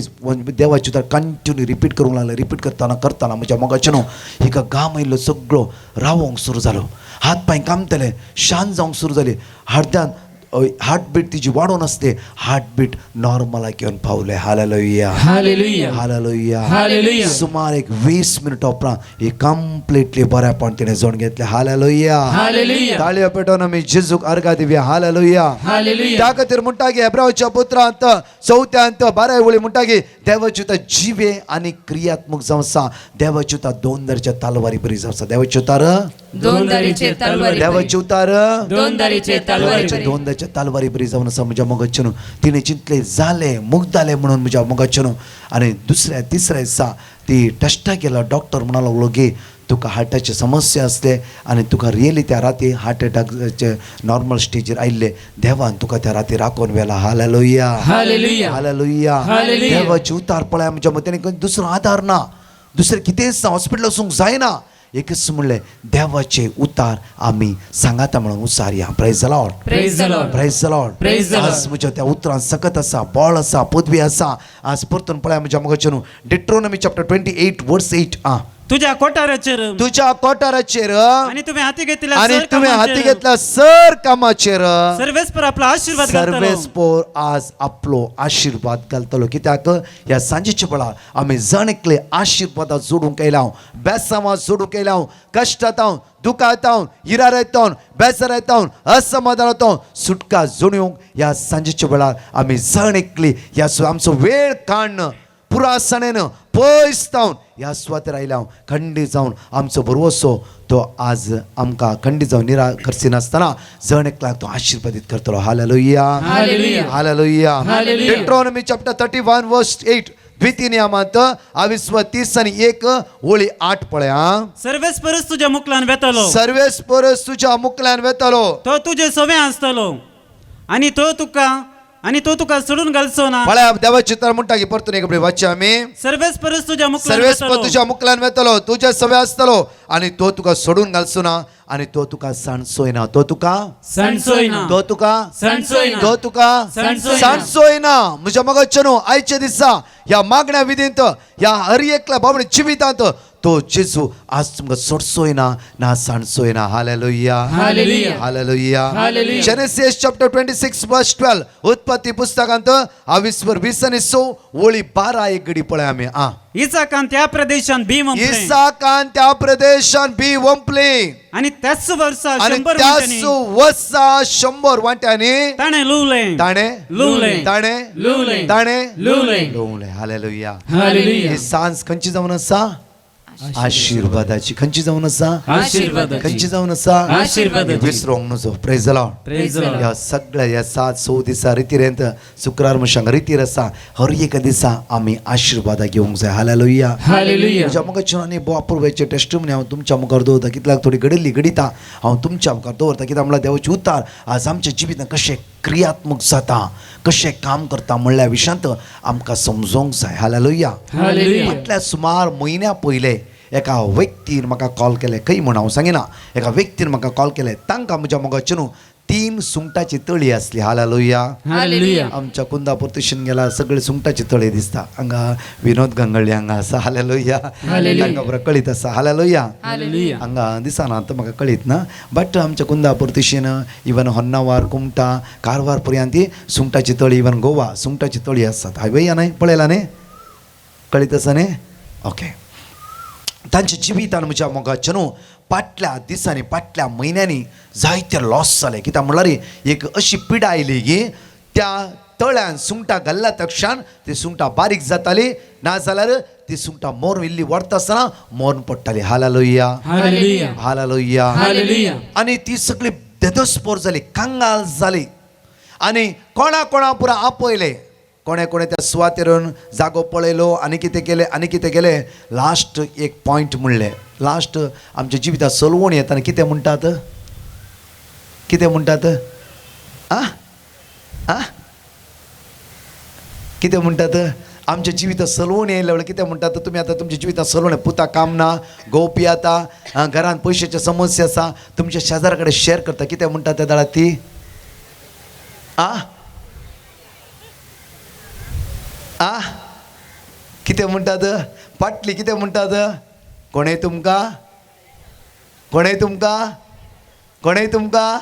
देवाची उतार कंटिन्यू रिपीट करूंक लागले. रिपीट करतना करतना म्हज्या मोगाचें न्हू हिका घाम आयिल्लो सगळो रावोंक सुरू जालो. हात पांय कामतले, शांत जावंक सुरू जाली. हार्दान हार्टबीट तिजी वाडोवन आसले, हार्टबीट नॉर्मलाक येवन पावले. Hallelujah, hallelujah, hallelujah, hallelujah. सुमार एक 20 मिनटां उपरांत ही कंप्लिटली बऱ्यापण तिणें जोड घेतलें. Hallelujah, hallelujah. ताळयो पेटोवन आमी जेजूक अर्घा दिवया. Hallelujah, hallelujah. त्या खातीर म्हणटा की हेब्रावच्या पुत्रांत 4 12 वळी म्हणटा की देवाची उतर जिवे आनी क्रियात्मक जावन आसा. देवाची उतर दोन दरच्या तलवारी बरी जावन आसा. देवाची उतर दोन दारीचे तलवारी, देवाची उतर दोन दारीचे तलवारी, देवाचे दोन दाचे तलवारी बरी जावन आसा. म्हज्या मोगाचें न्हू तिणें चिंतलें जालें मुग्ध जालें म्हणून म्हज्या मोगाचें न्हू. आनी दुसऱ्या तिसऱ्या दिसा ती टेस्टाक गेलो. डॉक्टर म्हणा लागलो की तुका हार्टाची समस्या आसले आनी तुका रियली त्या राती हार्ट एटॅकाचे नॉर्मल स्टेजीर आयिल्ले. देवान तुका त्या राती राखून व्हेला. Hallelujah, hallelujah, hallelujah. हालेलुया. देवाची उतार पळय म्हज्या मतीन दुसरो आदार ना, दुसरें कितेंच ना, हॉस्पिटल वचूंक जायना. एकच म्हणलें देवाचे उतार आमी सांगाता म्हणून उसारया. Praise the Lord, praise the Lord, praise the Lord, praise the Lord. आज म्हज्या त्या उतरान सकत आसा, बळ आसा, पदवी आसा. आज परतून पळय म्हज्या मोगाचें न्हू डिट्रोनमी चॅप्टर 28 वर्स 8. आ, तुझ्या कोठाराचेर तुज्या कोठाराचेर आणि तुम्ही हाती घेतलेल्या आनी सर तुवें हाती कामाचेर घेतल्या सर कामाचेर सर्वेस्पर आपला आशीर्वाद घालतलो. सर्वेस्पोर आज आपलो आशिर्वाद घालतलो. कित्याक ह्या सांजेच्या वेळार आमी जण एकले आशिर्वादा जोडूंक येयला, बेसांवां जोडूंक येयला, कश्टांत, दुखांत, हिरार येतावन, बेजार येतावन, असमाधान येतावन सुटका जोडूंक ह्या सांजेच्या वेळार आमी जण एकली ह्या आमचो वेळ काडून पुरासणेन पयस जावन ह्या सुवातेर आयल्या. खंडीत जावन आमचो भरवसो तो आज आमकां खंडीत जावन निरा नासतना जण एकल्याक तो आशिर्वादीत करतलो. Hallelujah, hallelujah. Hallelujah. Hallelujah. Deuteronomy chapter 31 verse 8, द्वितीय नियमांत आविस्व 30 आणि 1 ओळी 8 पळया. सर्वेस्परच तुझ्या मुकलान वेतलो. सर्वेस्परस तुझ्या मुकल्यान वेतलो. तो तुझे सवे आसतलो आणि तो तुका आणि तो तुका सोडून घालचो ना. पळया देवाची तर म्हणटा की परतून एक वाचया आमी. सर्वेस्परच तुझ्या मुकलान सर्वेस्पर वेतलो. तुझ्या मुकल्यान वेतलो, तुझ्या सवे आसतलो आणि तो तुका सोडून घालचो ना. आनी तो तुका सांडसोय ना. तो तुका सांडसोय ना. तो तुका सांडसोय ना. तो तुका सांडसोय ना. सांडसोय ना. म्हज्या मोगाचें न्हू, आयच्या दिसा ह्या मागण्या विधींत, ह्या हर एकल्या बाबडे जिवितांत तो जेजू आज तुमकां सोडसोय ना, ना सांडसोय ना. Hallelujah. Hallelujah. Hallelujah. Hallelujah. Genesis chapter 26 verse 12, उत्पत्ती पुस्तकांत आवीसवर 20 आनी 6 ओळी 12 एक गडी पळय आमी. आ इसाकान त्या प्रदेशान बी वंपलें इसाकान त्या प्रदेशान बी वंपली आनी त्याच वर्सा आणि 100 त्याच वांट्यांनी वर्सा 100 वांट्यांनी ताणें लुवलें. ताणे लुवलें. ताणे लुवलें. ताणे लुवलें. लुवलें. हालेलुया. हालेलुया. ही सांज खंयची जावन आसा? आशिर्वादाची. खंयची जावन आसा? आशीर्वादाची. खंयची जावन आसा? आशीर्वादाची. विसरोंक नजो. Praise the Lord. Praise the Lord. ह्या सगळ्या ह्या 7-6 दिसा रितीरेंत शुक्रार मनशांक रितीर आसा. हर एका दिसा आमी आशिर्वादा घेवंक जाय. हालेलुया. हालेलुया. म्हज्या मुखार आनी भोव अपुरबायचे टेस्टिमनी हांव तुमच्या मुखार दवरता. कितल्याक थोडी घडिल्ली घडिता हांव तुमच्या मुखार दवरता. कित्याक म्हणल्यार देवाची उतार आज आमच्या जिवितांत कशें क्रियात्मक जाता, कशें काम करता म्हणल्या विशयांत आमकां समजोंक जाय. हालेलुया. हालेलुया. फाटल्या सुमार म्हयन्या पयले एका व्यक्तीन म्हाका कॉल केले. खंय म्हूण हांव सांगिना. एका व्यक्तीन म्हाका कॉल केले. तांकां म्हज्या मोगाचें न्हू 3 सुंगटाची तळी आसली. हालेलुया. हालेलुया. आमच्या कुंदापूर तशीन गेला सगळे सुंगटाची तळी दिसता. हांगा विनोद गंगळ्ळी हांगा आसा. हालेलुया. हालेलुया. तांकां बरो कळीत आसा. हालेलुया. हालेलुया. हांगा दिसना आतां म्हाका कळीत ना, बट आमच्या कुंदापूर तशीन इवन होन्नावार, कुमटा, कारवार पर्यंत ती सुंगटाची तळी, इवन गोवा सुंगटाची तळी आसात. हांवें या न्हय पळयला न्ही, कळीत आसा न्ही? ओके. तांच्या जिवितान म्हज्या मोगाचें न्हू फाटल्या दिसांनी, फाटल्या म्हयन्यांनी जायते लॉस जाले. कित्याक म्हणल्यार एक अशी पिडा आयली की त्या तळ्यान सुंगटां घाल्ल्या तक्षण ती सुंगटां बारीक जाताली, ना जाल्यार ती सुंगटां मोर इल्ली व्हरता आसतना मोरून पडटाली. हालेलुया. हालेलुया. हालेलुया. हालेलुया. आनी ती सगळी देदोस्पोर जाली, कंगाल जाली. आनी कोणा कोणा पुरा आपयले, कोणे कोणे त्या सुवातेर येवन जागो पळयलो आनी कितें केलें आनी कितें केलें. लास्ट एक पॉयंट म्हणलें, लास्ट आमच्या जिवितांत सलवण येता आनी कितें म्हणटात, कितें म्हणटात, आ आ कितें म्हणटात? आमच्या जिवितांत सलवण येयल्या वेळार कितें म्हणटात तुमी? आतां तुमच्या जिवितांत सलवण, पुता काम ना, गोवपी आतां, घरांत पयशाची समस्या आसा, तुमच्या शेजारा कडेन शेअर करता, कितें म्हणटात त्या दाळात ती? आ आ कितें म्हणटात? पाटली कितें म्हणटात? कोणें तुमकां, कोणें तुमकां, कोणें तुमकां?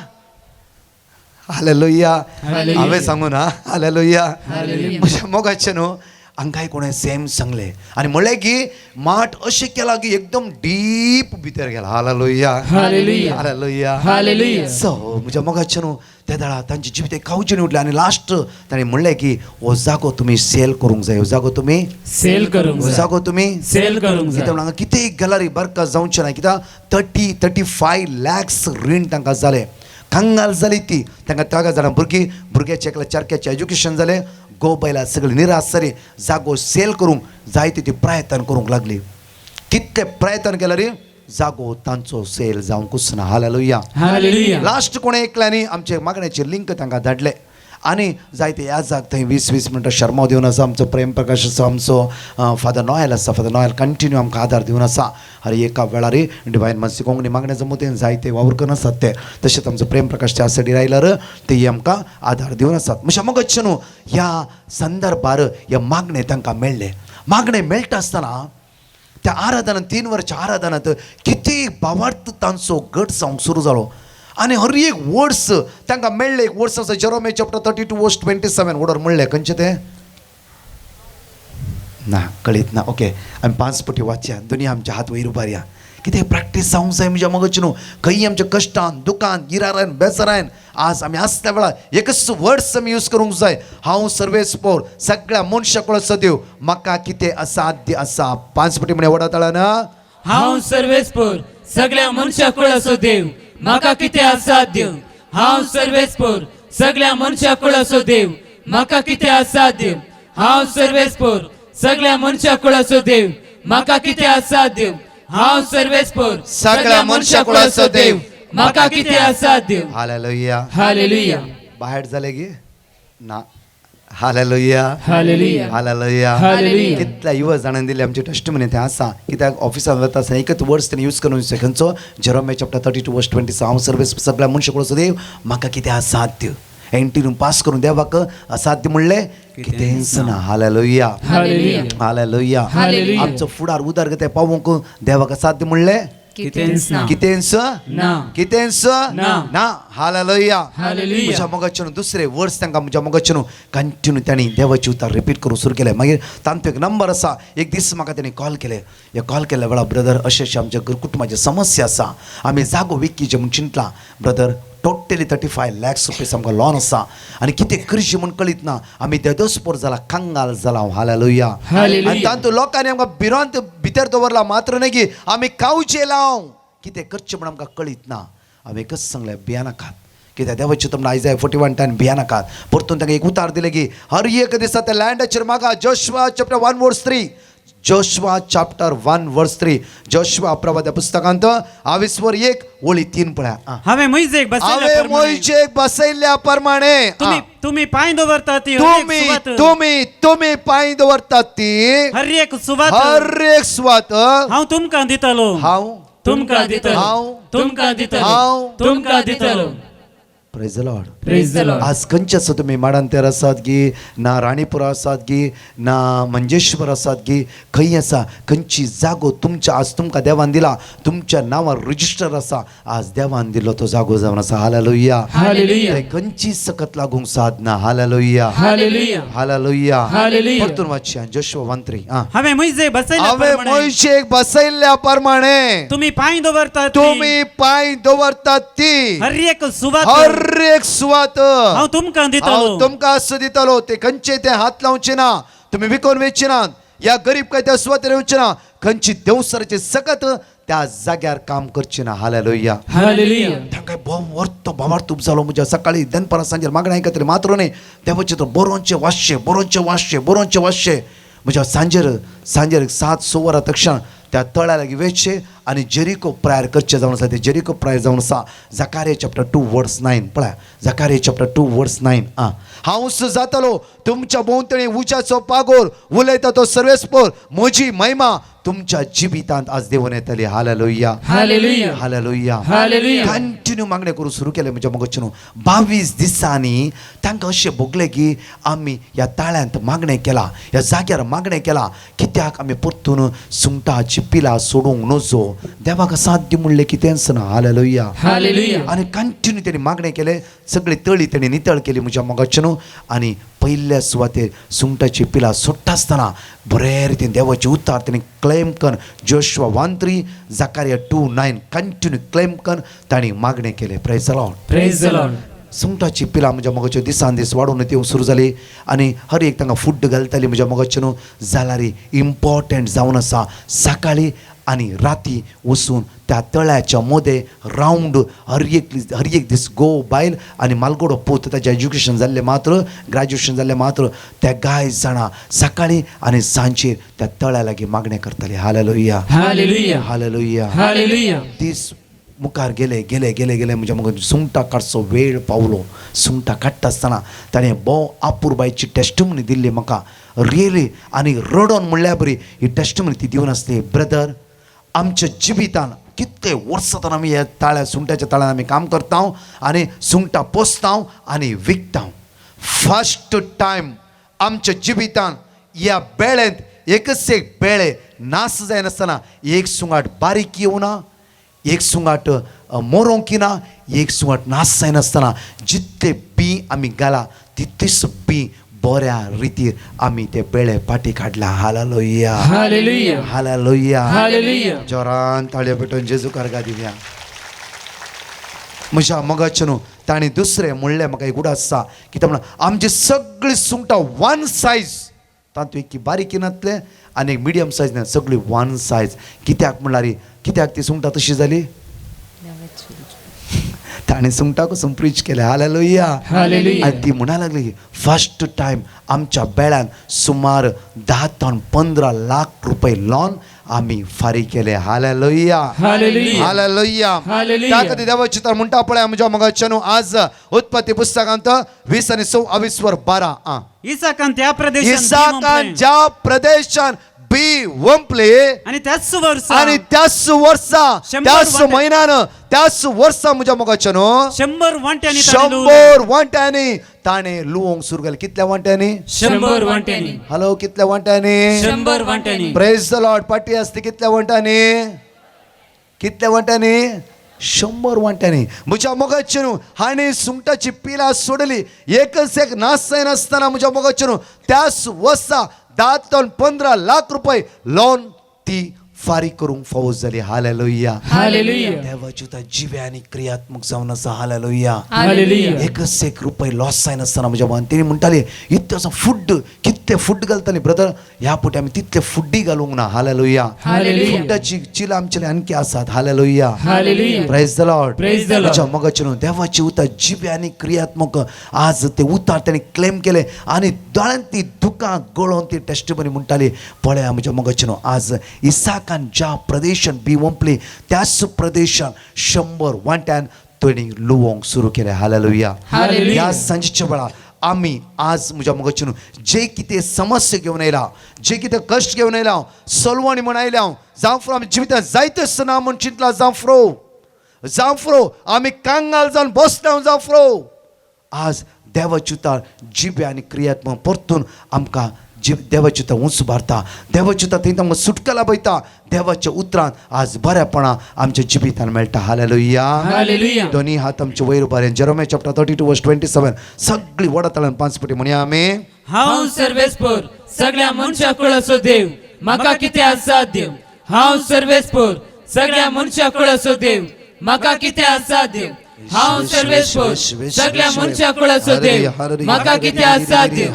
हालेलुया. हांवें सांगू ना. हालेलुया. म्हज्या मोगाचें न्हू, हांकांय कोणें सेम सांगलें आनी म्हणलें की माठ अशें केला की एकदम डीप भितर गेला. Hallelujah. Hallelujah. Hallelujah. Hallelujah. So म्हज्या मोगाचें न्हू, त्या वेळार तांचे जिवीत कावचें उठलें आनी लास्ट ताणें म्हणलें की हो जागो तुमी सेल करूंक जाय. हो जागो तुमी सेल करूंक हो जाय. जागो तुमी सेल करूंक जाय. कित्याक हांगा कितेंय गेल्यार बरका जावचें ना. कित्याक 30-35 लॅक्स रीण तांकां जालें. कंगाल जाली ती. तांकां 3 जाणां भुरगीं, भुरग्याचें एकल्या चारक्याचें एज्युकेशन जालें, गो बैला सगळीं निराश जाली. जागो सेल करूंक जायते ती प्रयत्न करूंक लागली. कितले प्रयत्न केल्यार जागो तांचो सेल जावंकूच ना. हालेलुया. हालेलुया. लास्ट कोणें एकल्यांनी आमचे मागण्याचे लिंक तांकां धाडले आनी जायते ह्या जाग थंय 20-20 मिनटां शर्मा दिवन आसा. आमचो प्रेम प्रकाश आसा, आमचो फादर नॉयल आसा. फादर नॉयल कंटिन्यू आमकां आदार दिवन आसा. हर एका वेळार डिवायन मानसी कोंकणी मागण्याचो मुतेन जायते वावर करून आसात ते. तशेंच आमचो प्रेम प्रकाश त्या सायडीर आयल्यार ते आमकां आदार दिवन आसात. म्हज्या मोगाचें न्हू, ह्या संदर्भार हे मागणें तांकां मेळ्ळें. मागणें मेळटा आसतना त्या आराधनांत, 3 वर्साच्या आराधनांत कितें भावार्थ तांचो गट जावंक सुरू जालो आनी हर एक वर्स तांकां मेळ्ळें. एक वर्स आसा जेरोमे चॅप्टर 32 वर्स 27 वडर म्हणलें. खंयचें तें ना कळीत ना. ओके, आमी 5 पटी वाचया. दुनिया आमच्या हात वयर उबारया. कितें प्रॅक्टीस जावंक जाय म्हज्या मोगाचें न्हू. खंय आमच्या कश्टान, दुकान, गिरारान, बेजारान आज आमी आसल्या वेळार एकच वर्ड्स आमी यूज करूंक जाय. हांव सर्वेस्पोर सगळ्या मनशा कुळाचो देव, म्हाका कितें असाध्य आसा. 5 पटी म्हणे वडा तळा ना. हांव सर्वेस्पोर सगळ्या मनशा कुळाचो देव, म्हाका कितें असाध्य. हांव सर्वेस्पोर सगळ्या मनशा कुळाचो देव, म्हाका कितें असाध्य. हांव सर्वेस्पोर सगळ्या मनशा कुळाचो देव, म्हाका कितें असाध्य. हांव सर्वेस्पोर सगळ्या मनशा कुळाचो देव, म्हाका कितें असाध्य. हालेलुया. हालेलुया. बाहेर जाले की ना? हालेलुया. हालेलुया. हालेलुया. हालेलुया. कितल्या युवा जाणांनी दिल्ली आमची टेस्टमनी तें आसा. कित्याक ऑफिसान वता आसतना एकच वर्स तेणी यूज करून खंयचो, Jeremiah chapter 32 verse 26, हांव सर्वेस सगळ्या मनशां कडलो देव, म्हाका कितें असाध्य. इंटरव्यू पास करून देवाक असाध्य म्हणलें कितेंच ना. हालेलुया. हालेलुया. हालेलुया. हालेलुया. आमचो फुडार उदरगत पावोवंक देवाक असाध्य म्हणलें कितेंच ना. कितेंच ना. कितेंच ना. ना. हालेलुया. हालेलुया. म्हज्या मोगाचें दुसरे वर्स तांकां म्हज्या मोगाचें कंटिन्यू तांणी देवाची उतार रिपीट करूंक सुरू केलें. मागीर तांचो एक नंबर आसा. एक दीस म्हाका तांणी कॉल केले. हे कॉल केल्या वेळार, ब्रदर, अशें अशें आमच्या कुटुंबाची समस्या आसा, आमी जागो विकीचे म्हूण चिंतला ब्रदर, टोटली 35 लॅक्स रुपीज आमकां लॉन आसा आनी कितें करचें म्हूण कळीत ना, आमी देदोसपोर जाला, कंगाल जाला. हालेलुया. हालेलुया. आनी तातूंत लोकांनी आमकां भिरांत भितर दवरला मात्र न्हय की आमी खावचें लाव, कितें करचें म्हूण आमकां कळीत ना. हांवें एकच सांगलें, भियानाकात, कित्याक देवाचें तुमकां आयज 41 10 भियानाकात. परतून तांकां एक उतार दिलें की हर एक दिसा त्या लँडाचेर मागा. Joshua chapter 1 verse 3, Joshua chapter 1 verse 3, Joshua प्रवाद्या पुस्तकांत आवीसवर 1 ओळी 3 पळया. हांवें मोयजेक बसयल्ल्या हांवें प्रमाणे मोयजेक बसयल्ल्या प्रमाणे तुमी तुमी पांय दवरतात ती हर एक तुमी सुवात, तुमी तुमी पांय दवरतात ती हर एक सुवात हर एक सुवात हांव तुमकां दितलो. हांव तुमकां दितलो. हांव तुमकां दितलो. हांव तुमकां दितलो. Praise the Lord. Praise the Lord. आज खंयचे आसा तुमी, माडांतेर आसात गी ना, राणीपुरा आसात गी ना, मंजेश्वर आसात गी, खंय आसा, खंयची जागो तुमच्या आज तुमकां देवान दिला, तुमच्या नांवार रजिस्टर आसा, आज देवान दिल्लो तो जागो जावन आसा. हालेलुया. हालेलुया. थंय खंयची सकत लागूंक सादना. हालेलुया. हालेलुया. हालेलुया. हालेलुया. परतून वाचया जोशुआ 1:3. आं हांवें मोयजेक बसयल्ल्या हांवें प्रमाणे मोयजेक बसयल्ल्या प्रमाणे तुमी पांय दवरतात ती तुमी पांय दवरतात ती हर एक सुवात हर एक सुवात हांव तुमकां दितलो. हांव तुमकां असो दितलो. ते खंयचे ते हात लावचे ना, तुमी विकोन वेचे ना, या गरीब काय त्या सुवातेर येवचे ना, खंयची देवसराचे सकत त्या जाग्यार काम करचे ना. हालेलुया. हालेलुया. तांकां भोव वर्त भावार्थ जालो. म्हज्या सकाळी दनपारां सांजेर मागणें आयकतलें मात्र न्हय, देवाचें तर बरोवचें वाचचें, बरोवचें वाचचें, बरोवचें वाचचें. म्हज्या सांजेर सांजेर 7-6 वरां तक्षण त्या तळ्या लागीं वेचचें आनी जेरिको प्रायर करचें जावन आसा. तें जेरिको प्रायर जावन आसा जकारिया चॅप्टर 2 वर्स 9 पळया, जकारिया चॅप्टर 2 वर्स 9. आं हांव जातलो तुमच्या भोंवतणी उज्याचो पागोर, उलयता तो सर्वेस्पोर, म्हजी महिमा तुमच्या जिवितांत आज देवून येतली. Hallelujah. Hallelujah. Hallelujah. Hallelujah. Continue मागणें करूंक सुरू केलें म्हज्या मोगाचें न्हू. 22 दिसांनी तांकां अशें भोगलें की आमी ह्या ताळ्यांत मागणें केलां, ह्या जाग्यार मागणें केलां, कित्याक आमी परतून सुंगटाची पिलां सोडूंक नजो, देवाक साध्य म्हणलें कितेंच ना. हालेलुया. हालेलुया. आनी कंटिन्यू तेणी मागणें केलें, सगळी तळी तेणी नितळ केली म्हज्या मोगाचें न्हू. आनी पयल्या सुवातेर सुंगटाची पिलां सोडटा आसतना बरे रितीन देवाची उतार तेणी क्लेम कर, जोशुआ 1:3, जकारिया 2:9 कंटिन्यू क्लेम कर तांणी मागणें केलें. Praise the Lord. Praise the Lord. सुंगटाची पिलां म्हज्या मोगाच्यो दिसान दीस वाडून येवंक सुरू जाली आनी हर एक तांकां फूड घालताली म्हज्या मोगाचें न्हू. जाल्यार इम्पॉर्टंट जावन आसा सकाळी आनी राती वचून त्या तळ्याच्या मोदें रावंड हर एक दीस गो बायल आनी मालगोडो पूत, ताजें एज्युकेशन जाल्लें मात्र, ग्रॅज्युएशन जाल्लें मात्र, त्या गाय जाणां सकाळी आनी सांजेर त्या तळ्या लागीं मागणें करताली. हालेलुया. हालेलुया. हालेलुया. हालेलुया. दीस मुखार गेले गेले गेले गेले म्हज्या मुखार सुंगटां काडचो वेळ पावलो. सुंगटां काडटा आसतना ताणें भोव आपुरबायची टेस्टमनी दिल्ली म्हाका रियली, आनी रडोन म्हणल्यार बरी ही टेस्टमनी ती दिवन आसली. ब्रदर, आमच्या जिवितान कितले वर्सां तर आमी ह्या ताळ्या सुंगटाच्या ताळ्यान आमी काम करता आनी सुंगटां पोसता आनी विकता. फर्स्ट टायम आमच्या जिवितान ह्या बेळेंत एकच एक बेळे नास जायनासतना एक सुंगाट बारीक येवना, एक सुंगाट मोरोंक ना, एक सुंगाट नास जायनासतना जितले बी आमी घाला तितलीच बी बऱ्या रितीर आमी ते बेळे पाटी काडला. हालेलुया. हालेलुया. हालेलुया. हालेलुया. जोरान ताळयो पेटोवन जेजू कारगा दिवया. म्हज्या मोगाचें न्हू ताणें दुसरें म्हणलें म्हाका एक उडास आसा कित्याक म्हणून आमची सगळीं सुंगटां वन सायज, तातूंत एक बारीक नातलें आनी एक मिडियम सायज ना, सगळी वन सायज. कित्याक म्हणल्यार कित्याक ती सुंगटां तशी जाली, ताणें सुंगटां पसून प्रीच केलें. हालेलुया. हालेलुया. आनी ती म्हणा लागली फर्स्ट टायम आमच्या बेळान सुमार 10 ते 15 लाख रुपये लॉन आमी फारीक केले. Hallelujah, hallelujah. हालेलुया. हालेलुया. त्या खातीर देवाची तर म्हणटा पळय म्हज्या मोगाच्यानो, आज उत्पत्ती पुस्तकांत 20 आनी 26 वर 12. इसाकान त्या प्रदेशात बी इसाकान वंपलें. ज्या प्रदेशान बी वंपले आणि त्याच वर्सा आणि त्याच वर्सा, शंभर त्याच वांटे. म्हयन्यान, त्याच वर्सा म्हज्या मोगाच्यानो 100 वांट्यांनी ताणें लुवलें. 100 वांट्यांनी ताणें लुवोंक सुरू केलें. कितल्या वांट्यांनी? 100 वांट्यांनी. हॅलो, कितल्या वांट्यांनी? 100 वांट्यांनी. प्रेज the Lord. पाटी असते कितल्या वांट्यांनी? कितल्या वांट्यांनी? 100 वांट्यांनी. म्हज्या मोगाचे न्हू हाणें सुंगटाची पिलां सोडली, एकच एक नासय नासतना म्हज्या मोगाचे न्हू त्याच वर्सा 10 ते 15 लाख रुपये लोन ती फारीक करूंक फावो जाली. हालेलुया. हालेलुया. देवाची उतार जिवे आनी क्रियात्मक जावन आसा. हालेलुया. हालेलुया. एकच एक रुपये लॉस जायनासतना म्हज्या भावान तेणी म्हणटाले इतलें असो फूड, कितले फूड घालताली ब्रदर, ह्या पुटी आमी तितले फुड्डी घालूंक ना. हालेलुया. हालेलुया. फुड्डाची चिलां आमचे आणखी आसात. Hallelujah. Hallelujah. Praise the Lord. Praise the Lord. म्हज्या मोगाचे न्हू देवाची उतार जिवे आनी क्रियात्मक आज ते उतार तेणी क्लेम केले आनी दोळ्यान ती दुकां गळोवन ती टेस्टिमनी म्हणटाली पळया म्हज्या मोगाचे न्हू आज इसाकान ज्या प्रदेशान बी वंपली त्याच प्रदेशान 100 वांट्यान तेणी लुवोंक सुरू केलें. हालेलुया. हालेलुया. ह्या सांजेच्या वेळार आमी आज म्हज्या मोगाचे न्हू जे कितें समस्या घेवन आयला, जे कितें कश्ट घेवन आयला, सलवणी म्हण आयल्या, जावं फ्रो आमी जिवितांत जायतेच ना म्हण चिंतला, जावं फ्रो, जावं फ्रो आमी कांगाल जावन बसला, जावं फ्रो आज देवाची उतार जिबे आनी क्रियात्मक परतून आमकां देवाची उतार उंच उबारता, देवाची उतार थंय आमकां सुटका लाभयता. देवाच्या उतरान आज बरेपणां आमच्या जिवितान मेळटा. हालेलुया. हालेलुया. दोन्ही हात आमचे वयर उबारे. जेरोमे चॅप्टर 32 वर्स 27 सगळी व्हडा ताळ्यान 5 पटी म्हणया आमी. हांव सर्वेस्पर सगळ्या मनशा कुळाचो देव, म्हाका कितें असाध्य. हांव सर्वेस्पर सगळ्या मनशा कुळाचो देव, म्हाका कितें असाध्य. हांव सर्वेस्पर सगळ्या मनशा कुळाचो देव, म्हाका कितें असाध्य.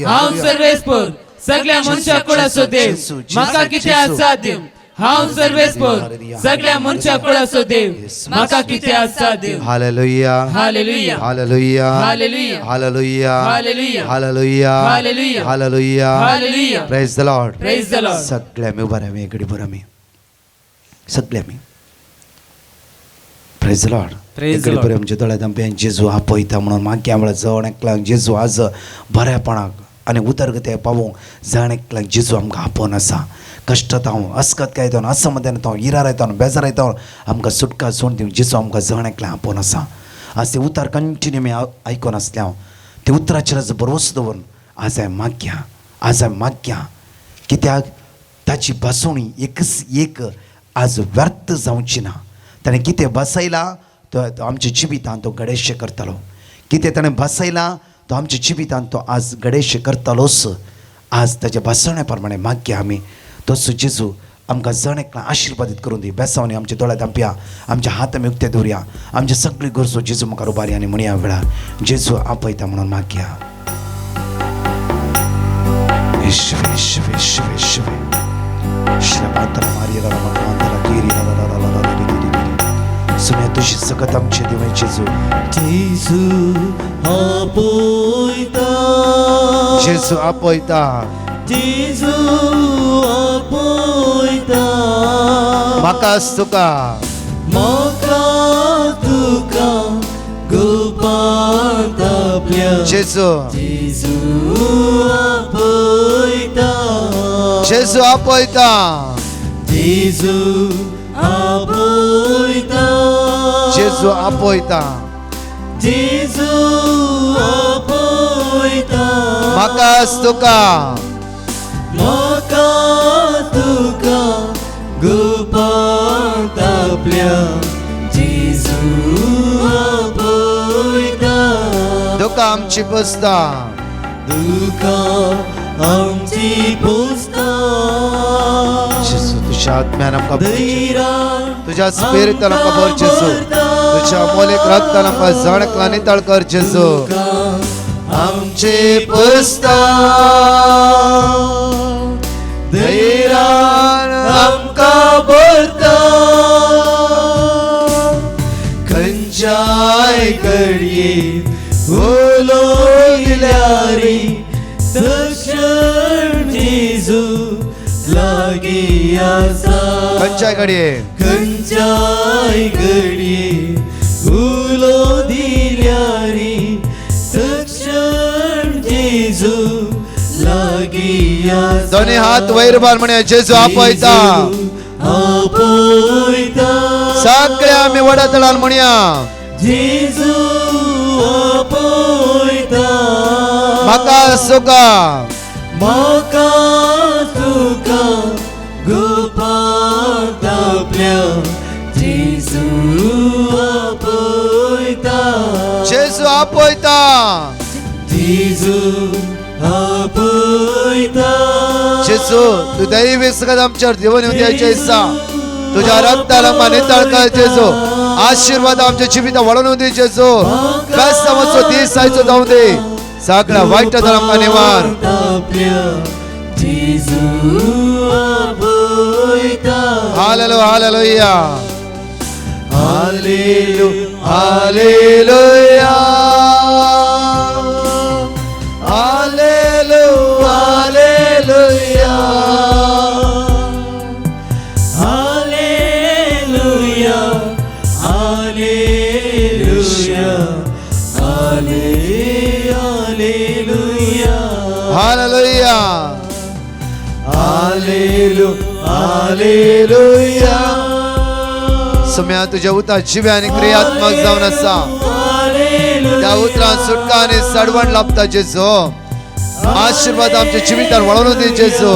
हांव सर्वेस्पर सगळ्या मनशा कुळाचो देव, म्हाका कितें असाध्य. हांव सर्वेस्पर सगळ्या मनशा कुळाचो देव, म्हाका कितें असाध्य. Hallelujah. Hallelujah. Hallelujah. Hallelujah. Hallelujah. Hallelujah. Hallelujah. Hallelujah. Hallelujah. Hallelujah. Praise the Lord. Praise the Lord. सगळे आमी उबे आमी एकडे बरं आमी सगळे आमी. Praise the Lord. Praise the एकडे Lord. बरें आमच्या दोळ्यांत आमच्या जेजू आपयता म्हणून मागीर वेळार जण एकल्याक जेजू आज बरेपणाक आनी उदरगते पावोवंक जण एकल्याक जेजू आमकां आपोवन आसा. कश्टात हांव अस्कत काय येता, असमाधान येता, इरार येता, बेजार येता, आमकां सुटका सोडून दिवंक जेजू आमकां जण एकल्याक आपोवन आसा. आज ते उतार कंटिन्यू आमी आयकून आसले हांव ते उतराचेर आज भरवंसो दवरून आज हांवें मागया, आज हांवें मागया, कित्याक ताची भासवणी एकच एक आज व्यर्थ जावची ना. ताणें कितें बसयलां तो आमच्या जिवितान तो गणेश करतालो, कितें ताणें बसयलां तो आमच्या जिवितान तो आज गणेश करतालोच. आज ताच्या भासवण्या प्रमाणे मागया आमी तसो जेजू आमकां जण एकला आशिर्वादीत करून दी. बेसावनी आमच्या दोळ्यांत धांपया, आमच्या हात आमी उक्ते दवरया, आमचे सगळी गरजो जेजू मुखार उबारया आनी म्हणया वेळार जेजू आपयता म्हणून मागया. येशुवे, येशुवे, येशुवे, येशुवे. श्रमांतर मारिया रमांतर गिरी रा रा रा रा रा री री री. सुने तुझी सकत आमचे देव जेजू. जेजू आपयता, जेजू आपयता, जेजू आपयता, म्हाकाच तुका, म्हाका तुका गोपांत आपल्या. जेजू, जेजू आपयता, जेजू आपयता, जेजू आपयता, जेजू आपयता, जेजू आपयता, म्हाकाच तुका, म्हाका तुका गोपांत आपल्या. जेजू आपयता, दुकां आमची पुसता, दुकां आमची पुसता. जेजू तुझ्या आत्म्यान आमकां भर, धैर्यान तुझ्या स्पिरितान आमकां भर जेजू, तुझ्या अमोलीक रक्तान आमकां जण एकला नितळ कर जेजू. आमचे पुसता, धैर्यान आमकां भरता. खंयच्याय घडये उलयल्यारी तक्षण जेजू लागीं आसा. खंयच्याय घडये, खंयच्याय घडये उलो दिल्यारी तक्षण जेजू लागीं आसा. दोनी हात वयर भार म्हणया, जेजू आपयता, आपयता. सगळे आमी व्हडा तळान म्हणया, जेजू आपयता. म्हाका सुखा, म्हाका तुका गोपांत आपल्या जेजू आपयता. जेजू आपयता, जेजू आपयता. जेजू तू दैवी सगळं आमच्यावर देवन येऊन द्यायच्या इच्छा, तुझ्या रक्ताला नितळ कर जेजू. आशीर्वाद आमच्या जिविता वाढून दे जेजू. बेस्तावाचो दीस आयचो जावं दे, सगळ्या वायट आमकां निवार. जेजू आपयता. Hallelujah, hallelujah, hallelujah, hallelujah, hallelujah, hallelujah, hallelujah, hallelujah, hallelujah, hallelujah. सम्या तुझ्या उता जिव्या आणि क्रियात्मक जावन आसा. त्या उतरान सुटका आनी सडवण लाभता जेजू. आशीर्वाद आमच्या जिवितान वळोवन दे जेजू.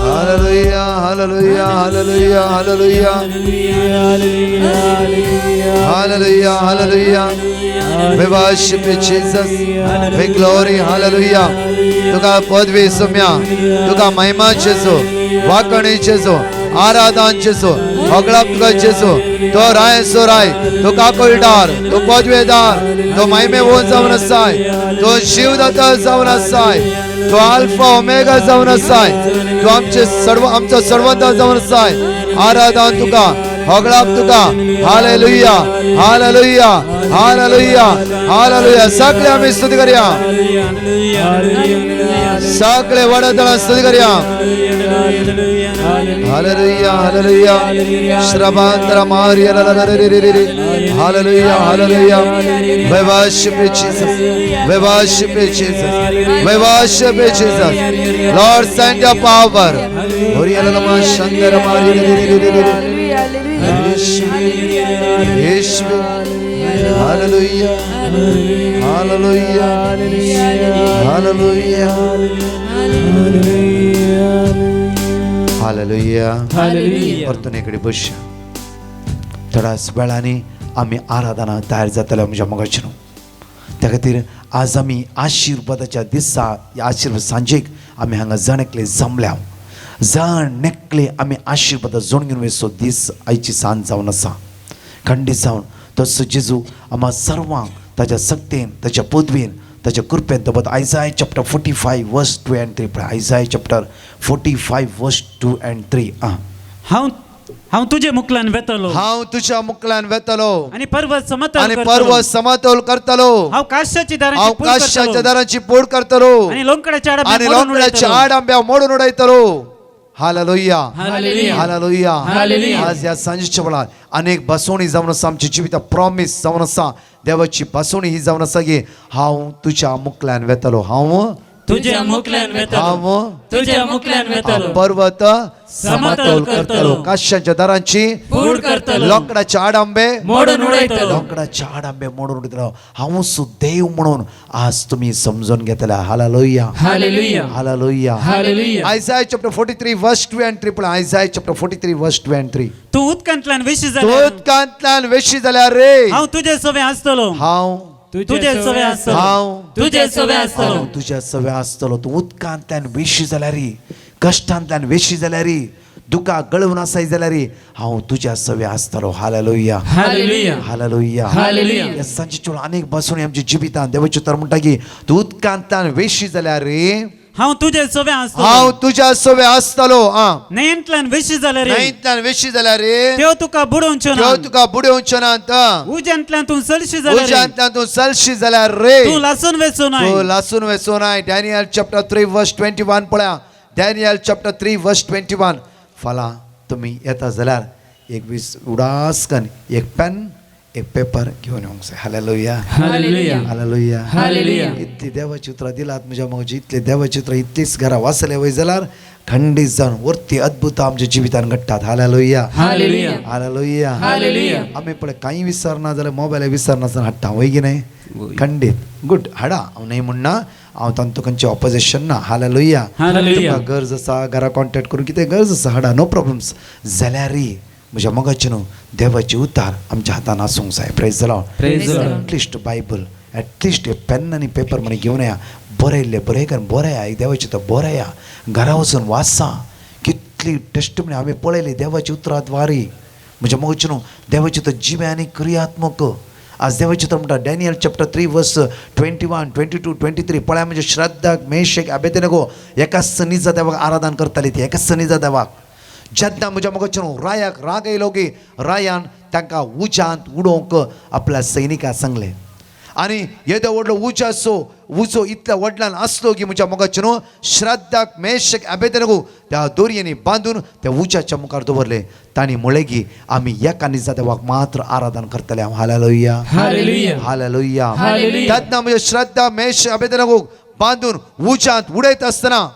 Hallelujah, hallelujah, hallelujah, hallelujah, hallelujah, hallelujah, hallelujah, hallelujah. We worship you, Jesus. We glory, hallelujah. तुका पदवी सुम्या, तुका महिमा जेजू, वाकणी जेजू, आराधन जेजू, होगळाप तुका जेजू. तो राय सो राय, तो काकुळदार, तो पदवेदार, तो महिमे वोन जावन आसाय, तो शिवदाता जावन आसाय, तो अल्फा ओमेगा जावन आसाय, तो आमचे सर्व आमचो सर्वंत जावन आसाय. आराधन तुका, होगळाप तुका. Hallelujah, hallelujah, hallelujah, hallelujah. सगळे आमी स्तुती करूया, सगळे व्हडा तळान स्तुती करूया. Hallelujah, hallelujah. श्रबांद्र Maria hallelujah, hallelujah. We worship you, Jesus. We worship you, Jesus. We worship you, Jesus. Lord, send your power. Hallelujah, hallelujah, hallelujah, hallelujah. परतून इकडे बसया. थोड्याच वेळांनी आमी आराधना तयार जातले आमच्या मोगाचे न्हू. त्या खातीर आज आमी आशिर्वादाच्या दिसा, आशिर्वाद सांजेक आमी हांगा जण एकले जमल्या. जण एकले आमी आशिर्वादा जोड घेवन वयचो दीस आयची सांज जावन आसा. खंडीत जावन तसो जेजू आम्हा सर्वांक ताच्या सक्तेन, ताच्या पदवेन, ताच्या कृपेन दबत. Isaiah chapter 45 verse 2 and 3. Isaiah chapter 45 verse 2 and 3. हांव हांव तुजे मुखल्यान वेतलो, हांव तुज्या मुखल्यान वेतलो आनी पर्वत समतल आनी पर्वत समतोल करतलो. हांव काश्याची दारांची हांव पूड काश्याच्या करतलो दारांची पोड करतलो आनी लोंकड्याच्या आनी लोंकड्याच्या आड आंब्या मोडून उडयतलो. Hallelujah, hallelujah, hallelujah. हालेलुया. आज ह्या सांजेच्या वेळार अनेक बसवणी जावन आसा आमच्या जिविता. प्रॉमीस जावन आसा देवाची बसवणी ही जावन आसा की हांव तुज्या मुखल्यान वेतलो. हांव तुज्या मुखल्यान वेतलो, हांव तुज्या मुखल्यान वेतलो, पर्वत समतोल करतलो, काश्याच्या दारांची फूड करतलो, लोकडाचे आडांबे मोडून उडयतलो, लोकडाचे आडांबे मोडून उडयतलो. हांव सुदेव म्हणून आज तुमी समजून घेतले. Hallelujah, hallelujah, hallelujah, hallelujah. Isaiah chapter 43 verse 2 and 3. Isaiah chapter 43 verse 2 and 3. तूं उदकांतल्यान वेशी जाल्यार उदकांतल्यान वेशी जाल्यार रे हांव तुजे सवे आसतलो, हांव तुजे सवे आसतलो, हांव तुजे सवे आसतलो, हांव तुज्या सवे आसतलो. तूं उदकांतल्यान वेशी जाल्यार, कश्टांतल्यान वेशी जाल्यार, दुका गळून आसाय जाल्यार हांव तुज्या सवे आसतलो. Hallelujah, hallelujah, hallelujah, hallelujah. ह्या सांजेच्या वेळार अनेक बसून आमच्या जिवितान देवाचें तर म्हणटा की तूं उदकांतल्यान वेशी जाल्यार रे हांव तुजे सवे आसतलो. हांव तुज्या सवे आसतलो. आं, न्हंयंतल्यान वेशी जाल्यार न्हंयंतल्यान वेशी जाल्यार रे त्यो तुका बुडोवच्यो त्यो ना. तुका बुडोवच्यो नात. उज्यांतल्यान तूं चलशी जाल्यार उज्यांतल्यान तूं चलशी जाल्यार रे तूं लासून वेचो नाय. तूं लासून वेचो नाय. डॅनियल चॅप्टर 3 वर्स 21 पळया. डॅनियल चॅप्टर 3 वर्स 21. फाल्यां तुमी येता जाल्यार एक वीस उडास कन एक पेन एक पेपर घेवन येवंक जाय. हालेलुया. हालेलुया. हालेलुया. हालेलुया. इतली देवाची उतरां दिलात म्हज्या मोगाची, इतली देवाची उतरां इतलीच घरा वाचले वय जाल्यार खंडीत जावन वरती अद्भुत आमच्या जिवितान घडटात. हालेलुया. हालेलुया. हालेलुया. हालेलुया. आमी पळय कांय विसरना जाल्यार मोबायल विसरनासतना हाडटा वय की न्हय? खंडीत गुड हाडा. हांव न्हय म्हणना, हांव तांतूं खंयचें ऑपोजिशन ना. हालेलुया. हालेलुया. तुमकां गरज आसा घरा कॉन्टेक्ट करून कितें गरज आसा हाडा, नो प्रॉब्लम्स. जाल्यारय म्हज्या मोगाचें न्हू देवाची उतार आमच्या हातान आसूंक जाय. Praise the Lord. Praise the Lord. At least Bible, at least एक पेन आनी पेपर म्हण घेवन या, बरयल्लें बरय कारण बरया, एक देवाचें तो बरया, घरा वचून वाचा. कितली टेस्ट म्हण आमी पळयली देवाची उतरां द्वारी. म्हज्या मोगाचें न्हू देवाचें तो जिवें आनी क्रियात्मक. आज देवाचें उतर म्हणटा डॅनियल चॅप्टर 3 वर्स 21 22 23 पळया. म्हणजे श्रद्धाक मेशेक अबेदनगो एकाच सनीजा देवाक आराधन करताली ती, एकाच सनीजा देवाक. जेन्ना म्हज्या मोगाचें न्हू रायाक राग येयलो की रायान तांकां उज्यांत उडोवंक आपल्या सैनिकां सांगलें. आनी येदो व्हडलो उज्याचो उजो इतल्या व्हडल्यान आसलो की म्हज्या मोगाचें न्हू श्रद्धाक मेशेक अबेदनगो त्या दोरयांनी बांदून त्या उज्याच्या मुखार दवरले. तांणी म्हळें की आमी एका निजा देवाक मात्र आराधन करतले. हांव हालेलुया. हालेलुया. हालेलुया. हालेलुया. तेन्ना म्हज्या श्रद्धा मेश अबेदनगो बांदून उज्यांत उडयत आसतना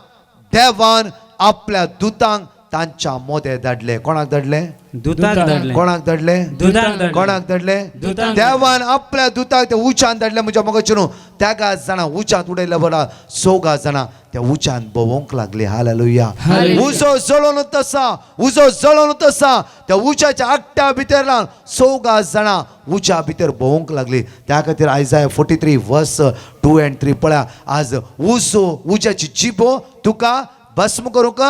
देवान आपल्या दुतांक तांच्या मोदे धाडले. कोणाक धाडले? दुताक धाडले. कोणाक धाडले? दुताक धाडले. कोणाक धाडले? दुताक. देवान आपल्या दुताक त्या उच्यांत धाडले. म्हज्या मोगाचें न्हू त्यागा जाणां उच्यांत उडयल्या बरा चौगा जाणां त्या उच्यांत भोंवंक लागली. हालेलुया. हालेलुया. उजो जळोवन तसा, उजो जळोवन तसा त्या उज्याच्या आकट्या भितर चौगा जाणां उज्या भितर भोंवंक लागली. त्या खातीर आयजाय 43 वर्स 2 and 3 पळया. आज उजो उज्याची जिबो तुका भस्म करूंक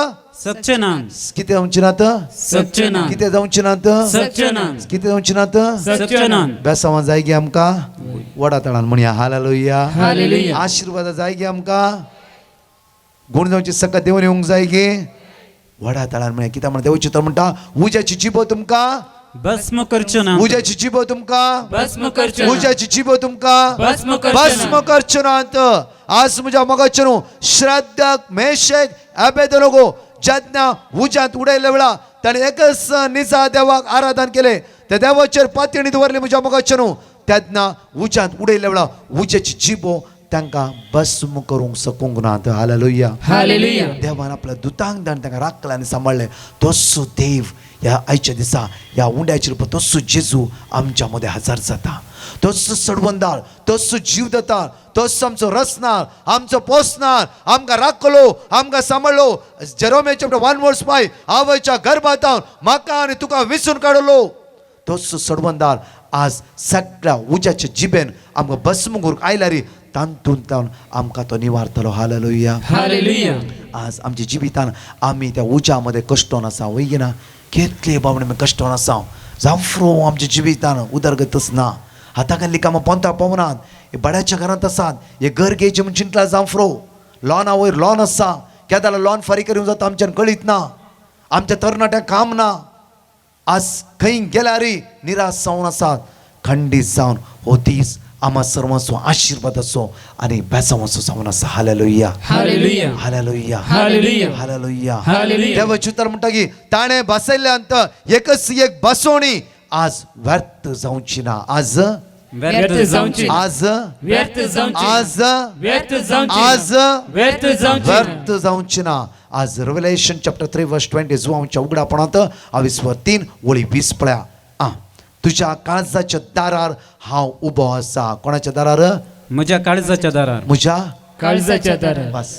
सकचे ना. कितें जावचें नात? सकचे ना. कितें जावचें नात? सकचे ना. कितें जावचें नात? सकचे ना. बेसांवां जाय गे आमकां? वडा तळान म्हणया हालेलुया. हालेलुया. आशिर्वाद जाय गे आमकां? गुण जावची सकाळ देवन येवंक जाय गे? वडा तळान म्हणया. कित्याक म्हणटा देवची तर म्हणटा उज्याची जिबो तुमकां भस्म करच्यो ना. उज्याची जिबो तुमकां भस्म करच्यो ना. उज्याची जिबो तुमकां भस्म करच्यो ना. भस्म करच्यो नात. आज म्हज्या मोगाचें न्हू श्रद्धाक मेशेक अबेदनगो जेन्ना उज्यांत उडयल्या वेळा ताणें एकच निजा देवाक आराधन केलें. त्या देवाचेर पातयणी दवरली म्हज्या मोगाचें न्हू. तेन्ना उज्यांत उडयल्या वेळा उज्याची जिबो तांकां भस्म करूंक सकूंक ना. हालेलुया. हालेलुया. देवान आपल्या दुतांक धाडून तांकां राखलें आनी सांबाळ्ळें. तसो देव ह्या आयच्या दिसा ह्या उंड्याचेर तसो जेजू आमच्या मदें हजर जाता. तसो सडवंदार, तसो जीव दिता, तसो आमचो रचणार, आमचो पोसणार, आमकां राखलो, आमकां सांबाळ्ळो. जेरोमिया चॅप्टर 1 वर्स 5 आवयच्या गर्भांत म्हाका आनी तुका विसून काडलो. तसो सडवंदार आज सगळ्या उज्याच्या जिबेन आमकां भस्म करूंक आयल्यार तातूंतल्यान आमकां तो निवारतलो. हालेलुया. हालेलुया. आज आमच्या जिवितान आमी त्या उज्या मदें कश्टोन आसा वय ना? कितले बाबडे आमी कश्टोन आसा. जांफ्रो आमच्या जिवितान उदरगतच ना. हाता खाल्ली कामां पोंता पावनात. हे भाड्याच्या घरांत आसात. हे घर घेयचें म्हूण चिंतला जांफ्रो लॉना वयर लॉन आसा. केदाला लॉन फारीक करूंक जाता आमच्यान कळीत ना. आमच्या तरणाट्यांक काम ना. आज खंय गेल्यार निराश जावन आसात. खंडीत जावन हो दीस आम्हा सर्वांचो आशिर्वादाचो आनी बेसांवाचो जावन आसा. Hallelujah. Hallelujah. Hallelujah. Hallelujah. Hallelujah. Hallelujah. देवाचें उतर म्हणटा की ताणें बसयल्ल्या एकच एक बसवणी आज व्यर्थ जावची ना. आज व्यर्थ जावची ना. आज व्यर्थ जावची ना. आज व्यर्थ जावची ना. आज व्यर्थ जावची ना. व्यर्थ जावची ना. आज रेवलेशन चॅप्टर 3 वर्स 20 जुवांच्या उगडापणांत आविस्वर 3 वळी 20 पळया. आं, तुज्या काळजाच्या दारार हांव उबो आसा. कोणाच्या दारार? म्हज्या काळजाच्या दारार. म्हज्या काळजाच्या दारार. बस.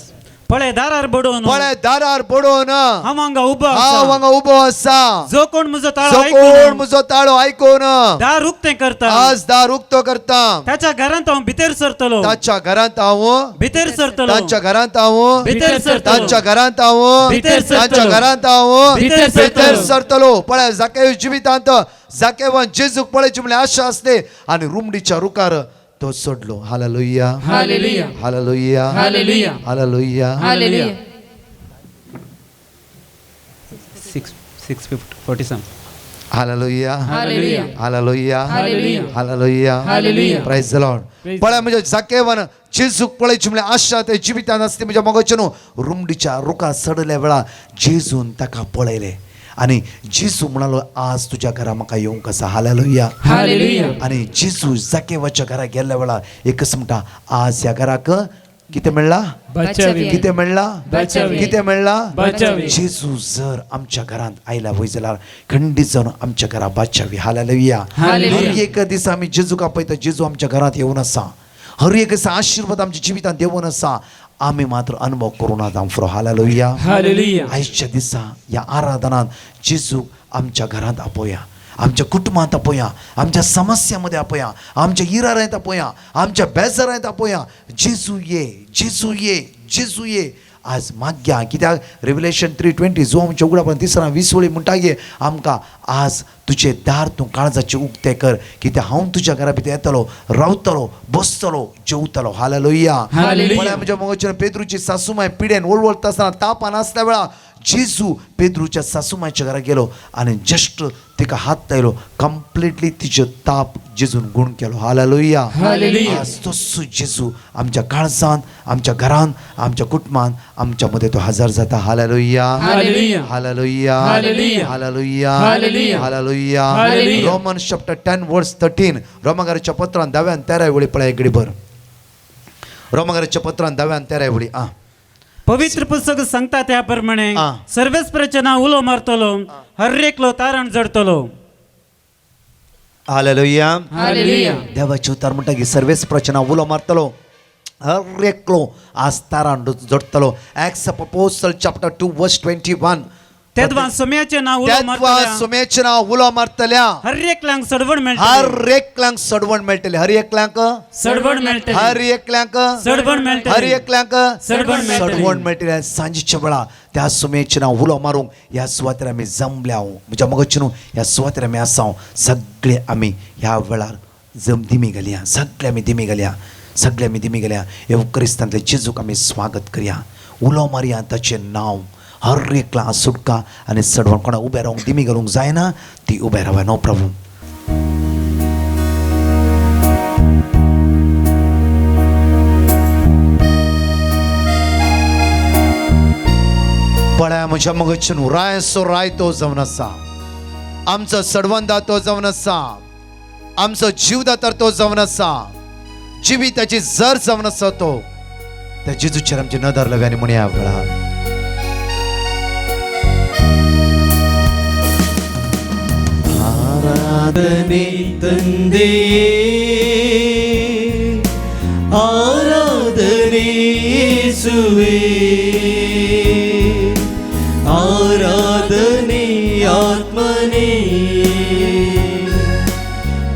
पळय दारार बडोवन पळय दारार बडोवन हांव हांगा उबो हांव आसा. हांगा उबो आसा. जो कोण म्हजो ताळो जो कोण आयकून म्हजो ताळो आयकून दार उक्तें करता आज दार उक्तो करता ताच्या घरांत हांव भितर सरतलो. ताच्या घरांत हांव भितर सरतलो. तांच्या घरांत हांव भितर सरतलो. तांच्या घरांत हांव भितर सरतलो. तांच्या घरांत हांव भितर सरतलो. भितर सरतलो. पळय जाकेव जिवितांत जाकेवान जेजूक पळयची म्हणल्यार आशा आसले आनी रुमडीच्या रुखार तो सोडलो. Hallelujah, hallelujah, hallelujah, hallelujah, hallelujah, hallelujah. 6:47. Hallelujah, hallelujah, hallelujah, hallelujah, hallelujah, hallelujah. Praise the Lord. पळय म्हणजे जाकेवन जेजूक पळयची म्हणल्यार आशा ते जिवितान आसली. म्हज्या मोगाचे न्हू, रुमडीच्या रुखार चडल्या वेळार जेजून ताका पळयलें आनी जेजू म्हणालो, आज तुज्या घरा म्हाका येवंक आसा. Hallelujah, hallelujah. आनी जेजू जाकेवाच्या घरा गेल्ल्या वेळार एकच म्हणटा, आज ह्या घराक कितें मेळ्ळा? बचावी. कितें मेळ्ळा? बचावी. कितें मेळ्ळा? बचावी. जेजू जर आमच्या घरांत आयला वय जाल्यार खंडीत जावन आमच्या घरा बाचावी. हालेलुया. हालेलुया. हर एका दिसा आमी जेजूक आपयता, जेजू आमच्या घरांत येवन आसा. हर एक दिसा आशिर्वाद आमच्या जिवितांत येवन आसा. आमी मात्र अनुभव करूं नात आमफ्रो. Hallelujah, hallelujah. आयच्या दिसा ह्या आराधनांत जेजूक आमच्या घरांत आपोया, आमच्या कुटुंबांत आपोया, आमच्या समस्यामध्ये आपोया, आमच्या इरारांत आपोया, आमच्या बेजारांत आपोया. जेजू ये, जेजू ये, जेजू ये आज माग्या. कित्याक रेवलेशन 3:20 जो आमच्या उगडा पण तिसरा 20 वळी म्हणटा गे आमकां, आज तुजें दार तूं काळजाचें उक्तें कर, कित्याक हांव तुज्या घरा भितर येतलो, रावतलो, बसतलो, जेवतलो. हालेलुया. हालेलुया. पळय म्हज्या मोगाच्या, पेद्रूची सासूमाय पिडेन वळवळटा आसतना तापान आसल्या वेळार जेजू पेद्रूच्या सासूमायच्या घरा गेलो आनी जस्ट तिका हात लायलो, कंप्लिटली तिचो ताप जेजून गुण केलो. हालेलुया. हालेलुया. आज तस्सो जेजू आमच्या काळजान, आमच्या घरान, आमच्या कुटुंबान, आमच्या मध्ये तो हजर जाता. Hallelujah, hallelujah. Hallelujah, hallelujah. Hallelujah, hallelujah. Hallelujah. Hallelujah. Roman chapter 10 verse 13, रोमागाराच्या पत्रान 10 आनी 13 वळी पळय इकडे भर. रोमागाराच्या पत्रान 10 आनी 13 वळी. आ पवित्र पुस्तक सांगता त्या प्रमाणे आ. सर्वेस्पराचें नांव उलो मारतलो, हर एकलो तारण जडतलो. हालेलुया. हालेलुया. देवाचे उतार म्हणटा की सर्वेस्पराचें नांव उलो मारतलो, हर एकलो आज तारान जोडटलो. Acts of Apostle chapter 2 verse 21. तेदवा सोम्याचें नांव उलो तेदवा मारतल्या सुमेचें नांव उलो मारतल्या हर एकल्यांक सडवण मेळटली. हर एकल्यांक सडवण मेळटलें. हर एकल्यांक सडवण मेळटली. हर एकल्यांक सडवण मेळटली. हर एकल्यांक सडवण मेळटली. सडवण मेळटलें. सांजेच्या वेळा त्या सुमेचें नांव उलो मारूंक ह्या सुवातेर आमी जमल्या. म्हज्या मोगाचे न्हू, ह्या सुवातेर आमी आसा. सगळे आमी ह्या वेळार जम दिमी घालया, सगळे आमी दिमी घालया, सगळे आमी दिमी घालया. ह्या क्रिस्तांतले जेजूक आमी स्वागत करया, उलो मारया ताचें नांव. हर एकला सुटका आनी सडवण. कोणा उबें रावंक दिमी घालूंक जायना ती उबें रावया. No problem. पळया म्हज्या मोगाचे न्हू, रायसो राय तो जावन आसा, आमचो सडवंदा तो जावन आसा, आमचो जीवदातर तो जावन आसा, जिविताची जर जावन आसा तो. त्या जेजूचेर आमची नदर लावया आनी म्हणया वेळार, ಆರಾಧನೆ ತಂದೆಯೇ, ಆರಾಧನೆ ಯೇಸುವೇ, ಆರಾಧನೆ ಆತ್ಮನೇ,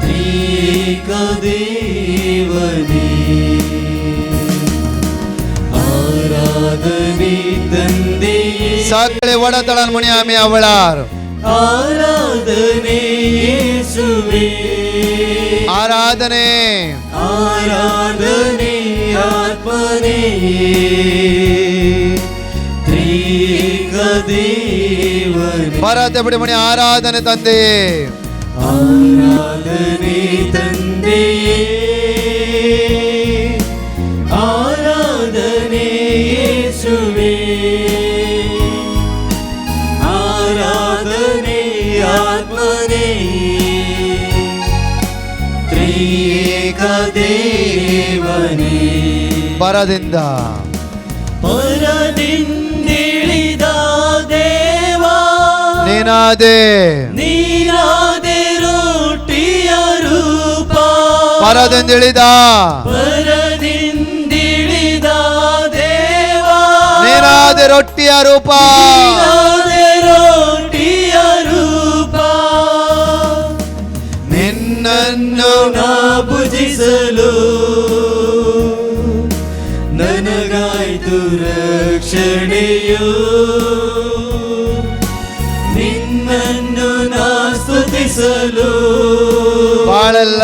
ತ್ರಿಯೇಕ ದೇವನೇ. ಆರಾಧನೆ ತಂದೆಯೇ. सगळे वडातळान म्हणया आमी ह्या वेळार, ಆರಾಧನೆ ಯೇಸುವೇ, आराधने, ಆರಾಧನೆ ಆತ್ಮನೇ, ತ್ರಿಯೇಕ ದೇವನೇ. परत एपडी म्हणी, आराधने ತಂದೆಯೇ, ಆರಾಧನೆ ತಂದೆಯೇ, ಆರಾಧನೆ ಯೇಸುವೇ, ಆರಾಧನೆ ಆತ್ಮನೇ, ತ್ರಿಯೇಕ ದೇವನೇ. ಪರದಿಂದ ಪರದಿಂದಿಳಿದ ದೇವಾ, ನೀನಾದೆ, ನೀನಾದೆ ರೊಟ್ಟಿಯ ರೂಪ. ಪರದಿಂದಿಳಿದ, ಪರದಿಂದಿಳಿದ ದೇವಾ, ನೀನಾದೆ ರೊಟ್ಟಿಯ ರೂಪ, ನೀನಾದೆ ರೊಟ್ಟಿಯ ರೂಪ. ನಿನ್ನನ್ನು ನಾ ಭುಜಿಸಲು ನನಗಾಯ್ತು ರಕ್ಷಣೆಯು, ನಿನ್ನನ್ನು ನಾ ಸ್ತುತಿಸಲು ಬಾಳೆಲ್ಲ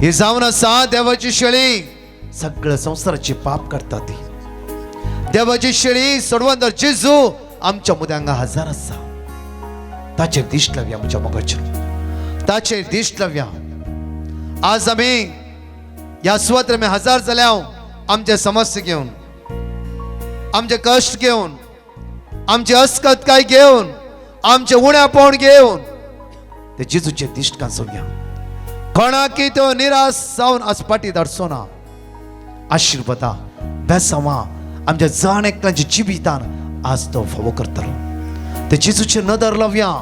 ही जावन आसा देवाची शेळी सगळ्या संवसाराची पाप करता ती. देवाची शेळी सोडवंदर जेजू आमच्या मुद्यांगा हजार आसा. ताचेर दिश्ट लावया आमच्या मोगाचेर, ताचेर दिश्ट लावया. आज आमी ह्या सुवातेर आमी हजार जाल्या आमचे समस्या घेवन, आमचे कश्ट घेवन, आमचे अस्कतकाय घेवन, आमचे उण्यापण घेवन ते जेजूचे दिश्ट कांचोवया. कोणाकी तो निराश जावन आज पाटी धाडचो ना. आशिर्वादा बेसांवां आमच्या जाण एकल्याच्या जिवितान आज तो फावो करतलो. ते जेजूचेर नदर लावया.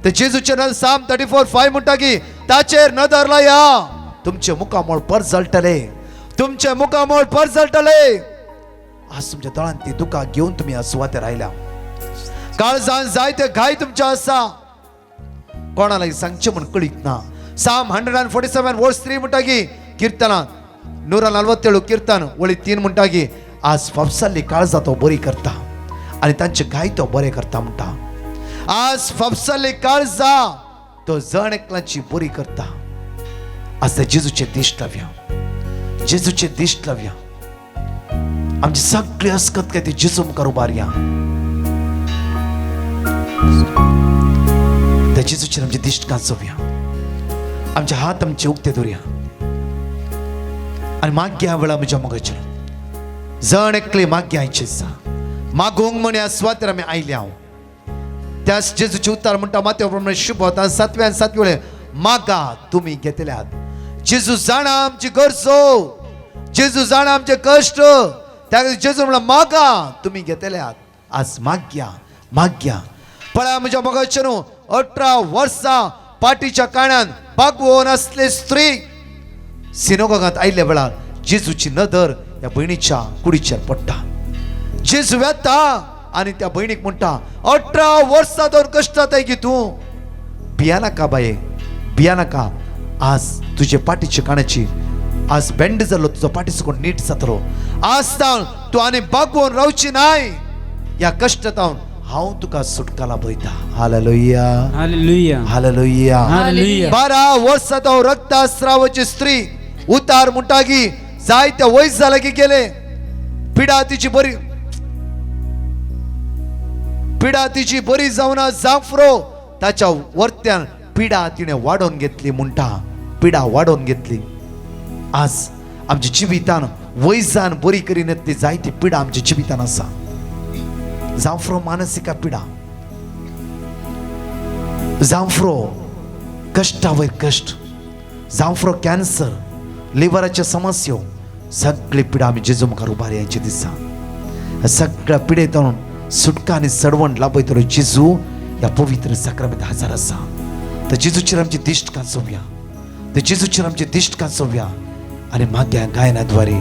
ते जेजूचेर नदर साम 34:5 म्हणटा की ताचेर नदर लाया, तुमचे मुखामळ परजळटले, तुमचे मुखामळ परजळटले. आज तुमच्या दोळ्यांत ती दुकां घेवन तुमी ह्या सुवातेर आयल्या. काळजान जायते घाय तुमच्या आसा, कोणाला सांगचें म्हूण कळीत ना. साम 147:3 म्हणटा की किर्तनां 147 किर्तन वळी 3 म्हणटा की आज फाफसाल्ली काळजां तो बरी करता आनी तांचे घाय तो बरे करता म्हणटा. आज फाफसाल्ली काळजां तो जण एकल्याची बरी करता. आज त्या जेजूचे दिश्ट लावया, जेजूचे दिश्ट लावया. आमची सगळी अस्कत काय ती जेजू मुखार उबारया. त्या जेजूचेर आमची दिश्ट कांचोवया. आमचे हात आमचे उक्ते दवरया आनी माग्या वेळा म्हज्या मोगाचेर जण एकली माग्या आयची आसा. मागूंक म्हण ह्या सुवातेर आमी आयल्या. त्या जेजूचे उतार म्हणटा मात्या प्रमाणे शुभ 7व्या आनी 7 वेळे मागा तुमी घेतल्यात. जेजू जाणा आमची गरजो, जेजू जाणा आमचे कश्ट. त्या जेजू म्हणला मागा तुमी घेतल्यात. आज माग्या माग्या. पळया म्हज्या मोगाचेर न्हू 18 वर्सां पाटीच्या काळान बागवोन आसले स्त्री सिनोगांत आयिल्ल्या वेळार जेजूची नदर ह्या भयणीच्या कुडीचेर पडटा. जेजू येता आनी त्या भयणीक म्हणटा 18 वर्सां दोन कश्टात की तूं भिया नाका बाये, भिया नाका. आज तुजे पाटीच्या काणाची आज बेंड जाल्लो तुजो पाटी सुकून नीट जातलो. आज तावन तूं आनी बागवोन रावची नाय. ह्या कश्टांत हांव तुका सुटका लाभयता. Hallelujah, hallelujah, hallelujah. हालेलुया. 12 वर्सां तो रक्तस्रावाची स्त्री उतार म्हणटा की जायते वयस जाला की गेले. पिडा तिची बरी, पिडा तिची बरी जावना जाफरो ताच्या वर्त्यान पिडा तिणे वाडोवन घेतली म्हणटा. पिडा वाडोवन घेतली. आज आमच्या जिवितान वयसान बरी करीन ती जायती पिडा आमच्या जिवितान आसा. जांफ्रो मानसीक पिडा, जांफ्रो कश्टा वयर कश्ट, जांफ्रो कॅन्सर, लिव्हराच्यो समस्यो, सगळी पिडा आमी जेजू मुखार उबार यायचे दिसा. सगळ्या पिडेतून सुटका आनी सडवण लाभयतलो जेजू ह्या पवित्र साक्रामेंत हजर आसा. तर जेजूचेर आमची दिश्ट कांचोवया, तर जेजूचेर आमची दिश्ट कांचोवया आनी मागीर गायनाद्वारे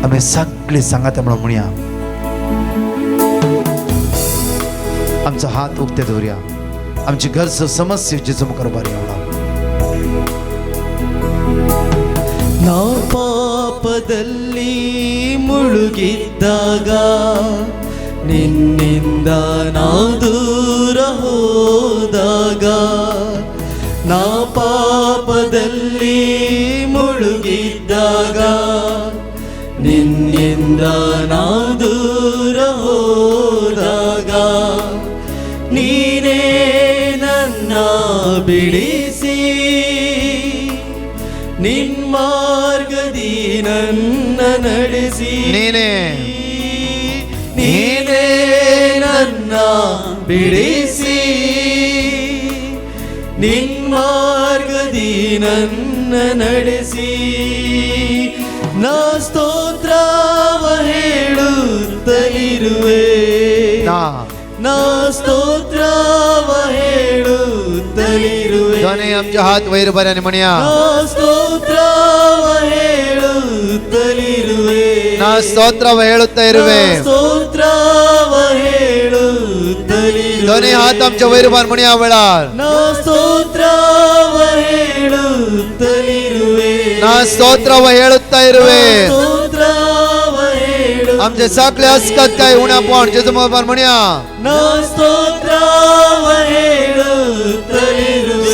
आमी सगळी सांगात म्हणून म्हणया. आमचो हात उक्ते दवरया, आमची गरज समस्या जेजू मुखार उबार या. ನಾ ಪಾಪದಲ್ಲಿ ಮುಳುಗಿದ್ದಾಗ ನಿನ್ನಿಂದ ನಾ ದೂರ ಹೋದಾಗ, ನಾ ಪಾಪದಲ್ಲಿ ಮುಳುಗಿದ್ದಾಗ ನಿನ್ನಿಂದ ನಾ ದೂರ ಹೋದಾಗ, ನೀನೇ ನನ್ನ ಬಿಡಿಸಿ ನಿನ್ಮಾರ್ಗದಿ ನನ್ನ ನಡೆಸಿ, ನೀನೇ ನೀನೇ ನನ್ನ ಬಿಡಿಸಿ ನಿನ್ಮಾರ್ಗದಿ ನನ್ನ ನಡೆಸಿ. ನಾ ಸ್ತೋತ್ರವ ಹೇಳುತ್ತಲಿರುವೆ, ನಾ ಸ್ತೋತ್ರವ ಹೇಳುತ್ತಲಿರುವೆ. दोन्ही आमचे हात वयर बऱ्याने म्हणया. ನಾ ಸ್ತೋತ್ರವ ಹೇಳುತ್ತಲಿರುವೆ, ನಾ ಸ್ತೋತ್ರವ ಹೇಳುತ್ತಾ ಇರುವೆ. ಸ್ತೋತ್ರವ ಹೇಳುತ್ತಲಿರುವೆ. दोन्ही हात आमच्या वयर बार म्हणया वेळार. ನಾ ಸ್ತೋತ್ರವ ಹೇಳುತ್ತಲಿರುವೆ, ನಾ ಸ್ತೋತ್ರವ ಹೇಳುತ್ತಾ ಇರುವೆ. ಸ್ತೋತ್ರವ ಹೇಳು. आमचे सगळे असकत काय उण्यापण जेजू मुखार म्हणया. ನಾ ಸ್ತೋತ್ರವ ಹೇಳುತ್ತಲಿರುವೆ.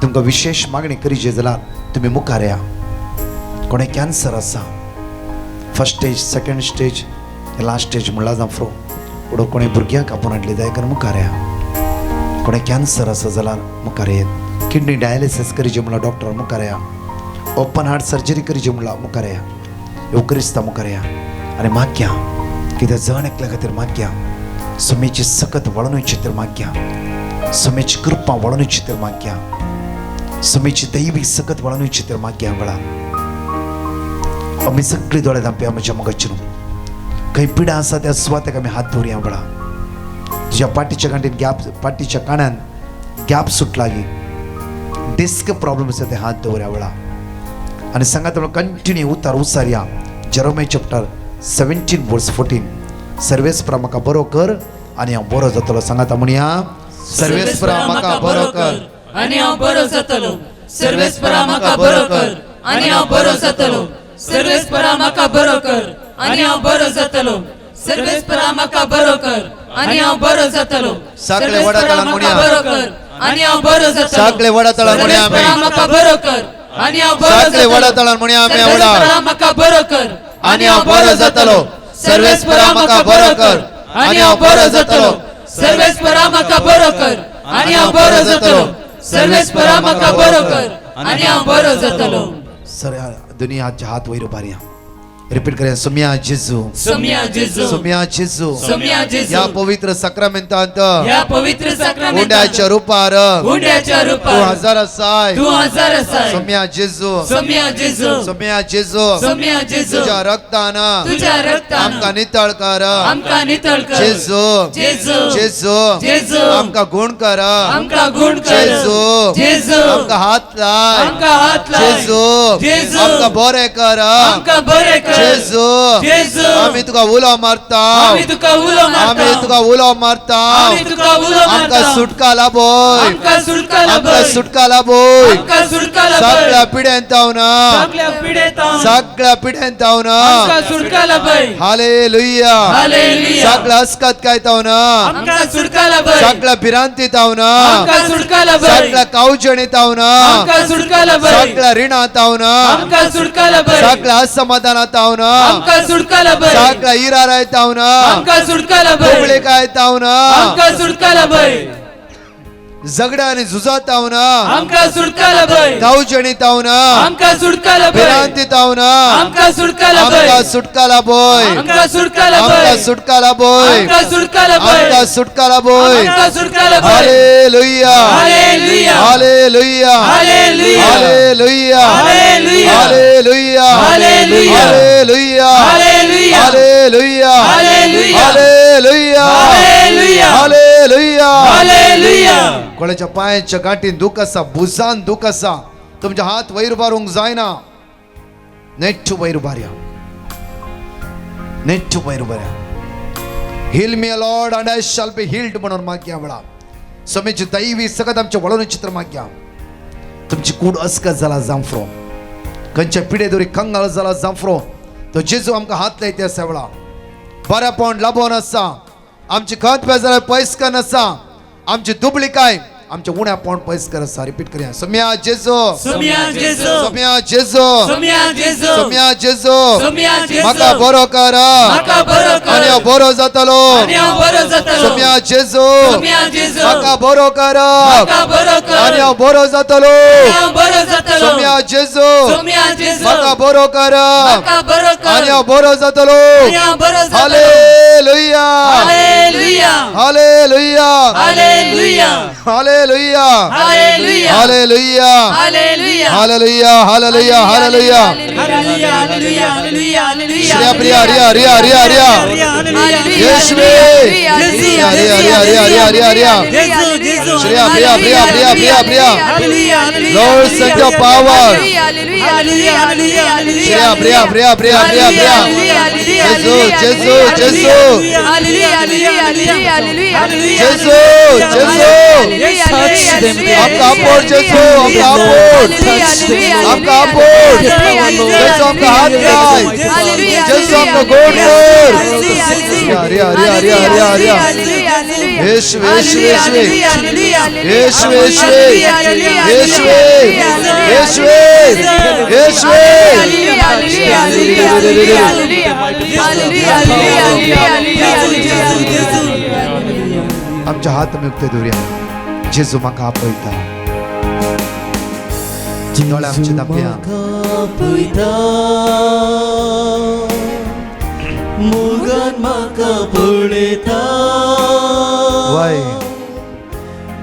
तुमकां विशेश मागणी करीचे जाल्यार तुमी मुखार या. कोणें कॅन्सर आसा, first stage, second stage, last stage म्हणला जांफ्रो पुणून कोणें भुरग्यांक आपोवन हाडली जाय मुखार या. कोणें कॅन्सर आसा जाल्यार मुखार येत. किडनी डायलिसीस करीचे म्हणल्यार डॉक्टर मुखार या. ओपन हार्ट सर्जरी करीचे म्हणल्यार मुखार या. येवक्रिस्ता मुखार या आनी मागया कित्याक जण एकल्या खातीर मागया. सुमेची सकत वळोवन चित्र मागया, सुमेची कृपा वळोवन चित्र मागया, सुमेची दैवी सकत वळोवन चित्र मागया. वेळा आमी सगळी दोळे धांपया म्हज्या मोगाचेर. खंय पिडा आसा त्या सुवातेक आमी हात दवरया. वेळा तुज्या पाटीच्या गांठीन गॅप, पाटीच्या कानान गॅप सुटला की डिस्क प्रॉब्लम आसा ते हात दवरया वेळा. आनी सांगात कंटिन्यू उतार उसारया. Jeremiah chapter 17 verse 14. सर्वेस्परा म्हाका बरो कर आनी हांव बरो जातलो. सांगाता म्हणया, सर्वेस्परा म्हाका बरो कर आनी हांव बरो जातलो. सर्वेस्परा म्हाका बरो कर आनी हांव बरो जातलो. सर्वेस्परा म्हाका बरो कर आनी हांव बरो जातलो. सर्वेस्परा म्हाका बरो कर आनी हांव बरो जातलो. साकळे वडातळान म्हणया. बरो कर आनी हांव बरो जातलो. साकळे वडातळान म्हणया आमी. सर्वेस्परा म्हाका बरो कर आनी हांव बरो साकळे जातलो. वडातळान म्हणया आमी आवडा. सर्वेस्परा म्हाका बरो कर आनी हांव बरो जातलो. सर्वेस्परा म्हाका बरो कर आनी हांव बरो जातलो. सर्वेस्परा म्हाका बरो कर आनी हांव बरो जातलो. सर्वेस्परा म्हाका बरो कर आनी हांव बरो जातलो. सर दोनी हातचे हात वयर उबारया. रिपीट करूया. सुम्या जेजू, सोम्या जेजू, सुम्या जेजू, सोम्या जेजू, ह्या पवित्र साक्रामेंतांत, ह्या पवित्र साक्रामेंतांत, उंड्याच्या रुपार, उंड्याच्या तूं रुपार, हजर आसाय. तूं हजर आसाय. सोम्या जेजू, सोम्या जेजू, सोम्या जेजू, सोम्या जेजू, तुझ्या रक्तान तुझ्या रक्तान आमकां नितळ कर. आमकां नितळ कर. जेजू, जेजू, जेजू, जेजू, आमकां गुण कर. आमकां गुण कर. जेजू, जेजू, आमकां हात लाय. आमकां हात लाय. जेजू, जेजू, आमकां बरें कर. आमकां बरें कर. जेजू, जेजू, आमी तुका उलो मारता. आमी तुका उलो मारता. आमी तुका उलो मारता. आमी तुका उलो मारता. आमकां सुटका लाभय. आमकां सुटका लाभय. आमकां सुटका लाभय. आमकां सुटका लाभय. सगळ्या पिड्यान तावना, सगळ्या पिडेत सगळ्या पिड्यान तावना. आमकां सुटका लाभय. हालेलुया. हालेलुया. सगळ्या अस्कत काय तावना, आमकां सुटका लाभय. सगळ्या भिरांती तावना, आमकां सुटका लाभय. सगळ्या कावजणी तावना, आमकां सुटका लाभय. सगळ्या रिणा तावना, आमकां सुटका लाभय. सगळ्या असमाधाना तावना, आमकां सुटका लाभय. सगळ्या इराराय तावना, आमकां सुटका लाभय. काय तावना, आमकां सुटका लाभय. झगड्या आणि झुजा तावना, आमकां सुटका लाभय. कावजणी तावना, आमकां सुटका लाभय. भिरांती तावना, आमकां सुटका लाभय. आमकां सुटका लाभय. आमकां सुटका लाभय. आमकां सुटका लाभय. आमकां सुटका लाभय. आमकां सुटका लाभय. आमकां सुटका लाभय. Hallelujah. Hallelujah. Hallelujah. Hallelujah. Hallelujah. Hallelujah. Hallelujah. Hallelujah. Hallelujah. Hallelujah. Hallelujah. Hallelujah. Hallelujah. Hallelujah. Hallelujah. Hallelujah. कोणाच्या पायांच्या गांठीन दुख आसा, भुजान दुख आसा, तुमच्या हात वयर उबारूंक जायना, नेट्ट वयर उबारया, नेट्ट वयर उबारया. Heal me Lord and I shall be healed म्हणून मागया. वेळा समेची दैवी सगळं आमच्या वळून चित्र मागया. तुमची कूड अस्कत जाला जांफ्रो, खंयच्या पिडे दोरी कंगाल जाला जांफ्रो, तो जेजू आमकां हात लायते आसा. वेळा बरेपण लाभोन आसा, आमची खत बेजार पयस कर आसा, आमची दुबळी काय आमच्या उण्यापण पयस कर आसा. रिपीट करूया. सोम्या जेजू, सोम्या जेजू, सोम्या जेजू, सोम्या जेजू, सोम्या जेजू, सोम्या जेजू, म्हाका बरो कर म्हाका बरो कर आनी हांव बरो जातलो. आनी हांव बरो जातलो. सोम्या जेजू, सोम्या जेजू, म्हाका बरो कर म्हाका बरो कर आनी हांव बरो जातलो. आनी हांव बरो जातलो. सोम्या जेजू, सोम्या जेजू, म्हाका बरो कर म्हाका बरो कर आनी हांव बरो जातलो. आनी हांव बरो जातलो. Hallelujah. Hallelujah. Hallelujah. Hallelujah. Hallelujah. Hallelujah. Hallelujah. Hallelujah. Hallelujah. Hallelujah. Hallelujah. Hallelujah. Hallelujah. Hallelujah. Hallelujah. Shreya Priya Riya Riya Riya Riya. येशुवे. Riya Riya Riya Riya Riya Riya Riya. Shreya Priya Priya Priya Priya Priya. Lord, send your power. Shreya Priya Priya Priya Priya Priya. जेजू जेजू जेजू जेजू जेजू. आपका अपोर्ट जेजू, आपका अपोर्ट, आपका अपोर्ट जेजू, आपका हात लाय जेजू, आपका गोड कर. रिया रिया रिया रिया रिया रिया. येशवे येशवे येशवे येशवे येशवे येशवे येशवे. आमच्या हात आमी उक्ते दवरुया. जेजू म्हाका आपयता. दोळे आमचे धांपया. मोगान म्हाका पळयता, वय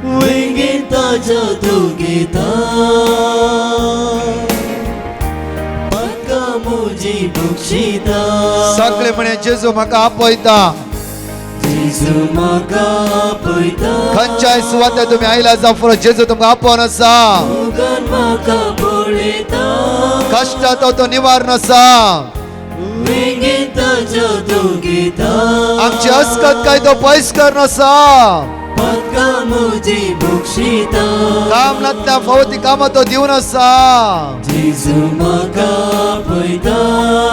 वेंगेन ताज्या तूं घेता, पातकां म्हजी बक्षिता. सगळे म्हणे जेजू म्हाका आपयता. जेजू म्हाका आपयता. खंयच्याय सुवातेर तुमी आयला जावं, जेजू तुमकां आपोवन आसा. मोगान म्हाका पळयता, कश्टांत तो निवारण आसा. वेंगेन ताज्या तूं घेता, आमची अस्कत काय तो पयस करून आसा. पातकां म्हजी बक्षिता. काम नासल्या फावती कामां तो दिवन आसा. जेजू म्हाका आपयता.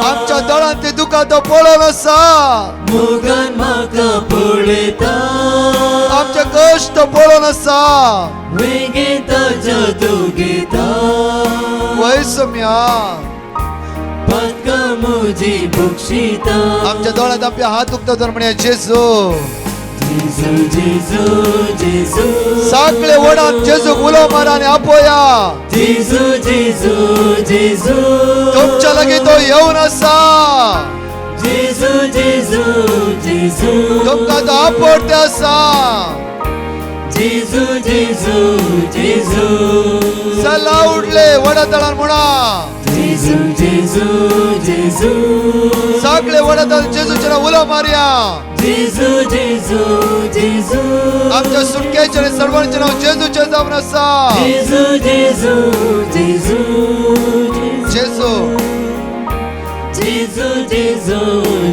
आमच्या दोळ्यांत ती दुकां तो पळोवन आसा. मोगान म्हाका पळयता, आमचे कश्ट तो पळोवन आसा. वेंगेन ताज्या तूं घेता, वय सोम्या पातकां म्हजी बक्षिता. आमच्या दोळ्यांत आपल्या हात उक्तो तर म्हणया जेजू. जेजू जेजू जेजू. सगळे वडान जेजूक उलो मारा आनी आपोया. जेजू जेजू जेजू. तुमच्या लागीं तो येवन आसा. जेजू जेजू जेजू. तुमकां तो आपोवते आसा. जेजू जेजू जेजू. चला उडले वडा तळान म्हणा. जेजू जेजू जेजू. सगळे वडा तळान जेजूच्या नांव उलो मारया. जेजू जेजू जेजू. आमच्या सुटकेचें आनी सर्वांचें नांव जेजूचें जावन आसा. जेजू जेजू जेजू. जेजू जेजू जेजू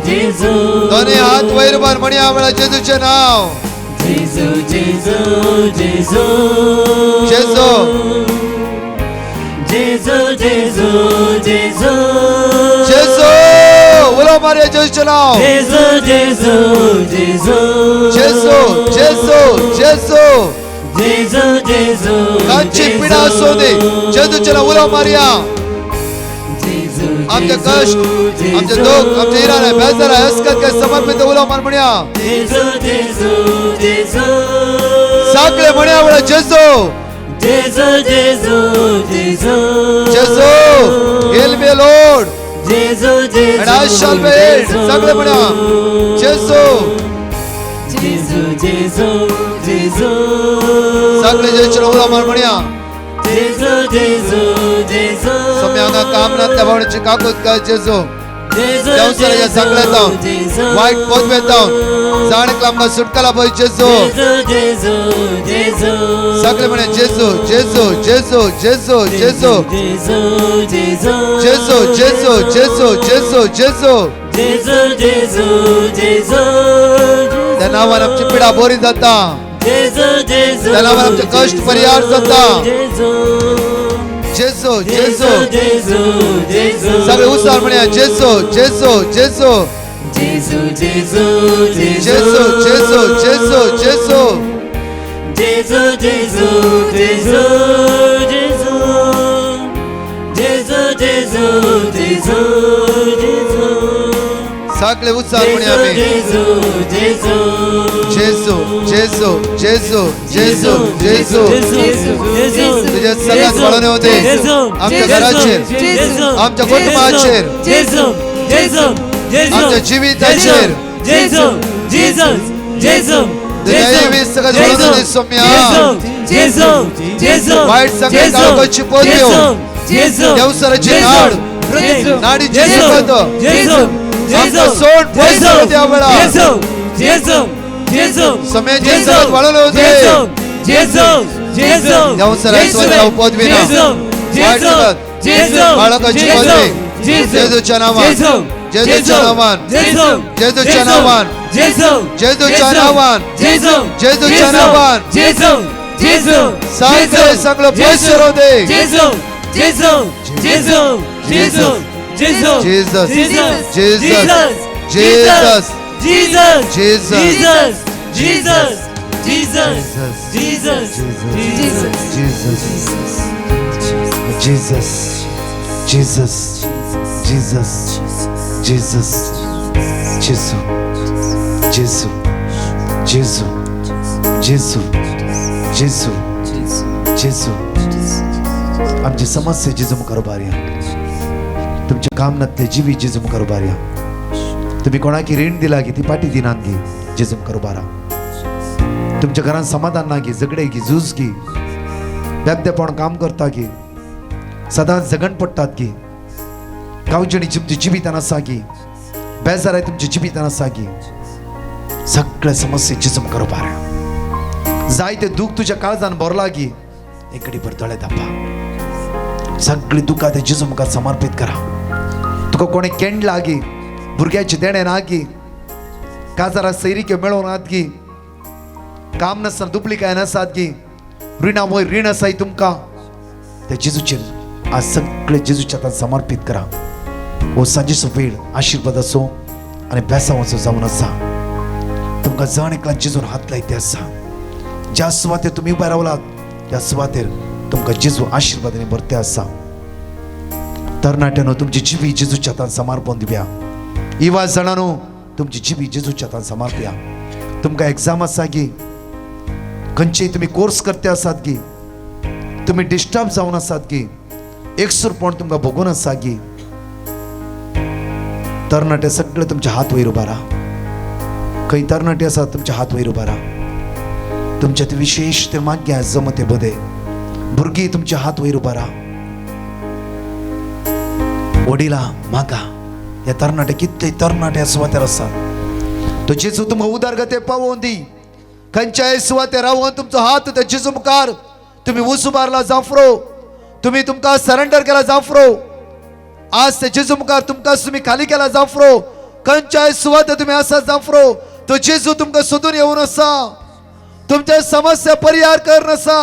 जेजू. दोन्ही हात वयर मार म्हणया वेळा जेजूचें नांव. जेजू जेजू जेजू. जेजू जेजू जेजू जेजू. जेजू उलो मारया जेजूचें नांव. जेजू जेजू जेजू. जेजू जेजू जेजू. जेजू जेजू. कांची पिडा आसूं दी, जेजूचें नांव उलो मारया. जेजू आमचे कश्ट, आमचे दुःख, आमचे इराणे, बेजार, अस्कत काय समर्पित उलो मार म्हणया. जेजू जेजू जेजू. सगळे म्हणया वेळा जेजू. जेजू जेजू जेजू. जेजू heal me Lord. जेजू जेजू. And I shall be healed. सगळे म्हणया जेजू. जेजू जेजू जेजू. सगळे जेजूचें उलो मार म्हणया. जेजू जेजू जेजू. स्वामी हांगा काम ना त्या भावण्याची काकूत काय जेजू. जेजू देवसराच्या सगळ्यात जेजू. वायट पोतवेत जाण आमकां सुटकाला पळय जेजू. जेजू जेजू जेजू. सगळे म्हणे जेजू जेजू जेजू जेजू जेजू. जेजू जेजू जेजू जेजू जेजू जेजू जेजू. जेजू जेजू जेजू. त्या नांवान आमची पिडा बरी जाता. जेजू जेजू. त्या नांवान आमचे कश्ट परिहार जाता. जेजू जेजू जेजू. जेजू जेजू. सगळे उसार म्हणया जेजू जेजू जेजू. जेजू जेजू जेजू जेजू जेजू जेजू. जेजू जेजू जेजू जेजू. जेजू जेजू जेजू जेजू. सगळे उच्चार म्हणया आमी. जेजू जेजू जेजू जेजू जेजू जेजू जेजू. तुझ्या सगळ्यात वळण येऊ दे. आमच्या घराचेर, आमच्या कुटुंबाचेर, आमच्या जिविताचेर. सगळ्यात वळण येऊ दे सोम्या. वाईट सगळ्या काळोखाची पोत येऊ. देवसराची नाड, नाडीची सुगंध आमचा सोड पयस करू त्या वेळा. सम्याचे सगळ्यात वळण येऊ दे. देवसराची स्वतः पदवी ना वाईट सगळ्यात बाळकाची पदवी जेजूच्या नावान, जेजूच्या नावान, जेजूच्या नावान, जेजूच्या नावान, जेजूच्या नावान. सगळे सगळं पयस करू दे. Jesus, Jesus, Jesus, Jesus, Jesus. Jesus Jesus Jesus Jesus Jesus Jesus Jesus Jesus Jesu Jesu Jesu Jesu Jesu Jesu. आमची समस्या जेजू मुखार उबारया, तुमच्या काम नातले जिवी जेजू मुखार उबारया. तुम्ही कोणाकी रीण दिला की ती पाटी दिनात गी जेजू मुखार उबारा. तुमच्या घरान समाधान ना गी, झगडे गी, झूज गी, बेबदेपण काम करता गी, सदांच झगण पडटात गी, गांवजणी तुमच्या जिवितान आसा गी, बेजाराय तुमच्या जिवितान आसा गी, सगळे समस्या जेजू मुखार उबारया. जायते दूख तुज्या काळजान भरला गी, एकडे भर दोळे धापा, सगळी दुखां ते जेजू मुखार समर्पीत करा. तुका कोणी केंडला गी, भुरग्याचे देणे ना गी, काजारा सैरिक्यो मेळोवन नात गी, काम नासतना दुपली काय नासात गी, रिणा वयर रीण आसाय तुमकां, त्या जेजूचेर आज सगळे जेजूच्या हातान समर्पीत करा. हो सांजेचो वेळ आशिर्वादाचो आनी बेसावाचो जावन आसा. तुमकां जण एकल्यान जेजून हात लायते आसा. ज्या सुवातेर तुमी उबे रावलात त्या सुवातेर तुमकां जेजू आशिर्वादांनी भरते आसा. तरणाट्यानो तुमची जिवी जेजूच्या हातान समर्पण दिवया. युवा जाणांनो तुमची जिवी जेजूच्या हातान समर्पया. तुमकां एग्जाम आसा गी, खंयचेय तुमी कोर्स करते आसात गी, तुमी डिस्टर्ब जावन आसात गी, एकसूरपण तुमकां भोगून आसा गी, तरणाटे सगळे तुमचे हात वयर उबारा. खंय तरणाटे आसात तुमचे हात वयर उबारा. तुमच्या ते विशेष ते माग्या जमते बदे भुरगीं तुमचे हात वयर उबारा. वडिला मागा ह्या तरणाटे कितले तरणाटे सुवातेर आसात तो जेजू तुमकां उदरगते पावोवन दी. खंयच्याय सुवातेर रावोन तुमचो हात त्या जेजू मुखार तुमी ऊस उबारला जाफरो, तुमी तुमकां सरेंडर केला जाफरो. आज त्या जेजू मुखार तुमकां तुमी खाली केला जाफरो. खंयच्याय सुवातेर तुमी आसा जाफरो, तो जेजू तुमकां सोदून येवन आसा. तुमच्या समस्या परिहार कर आसा.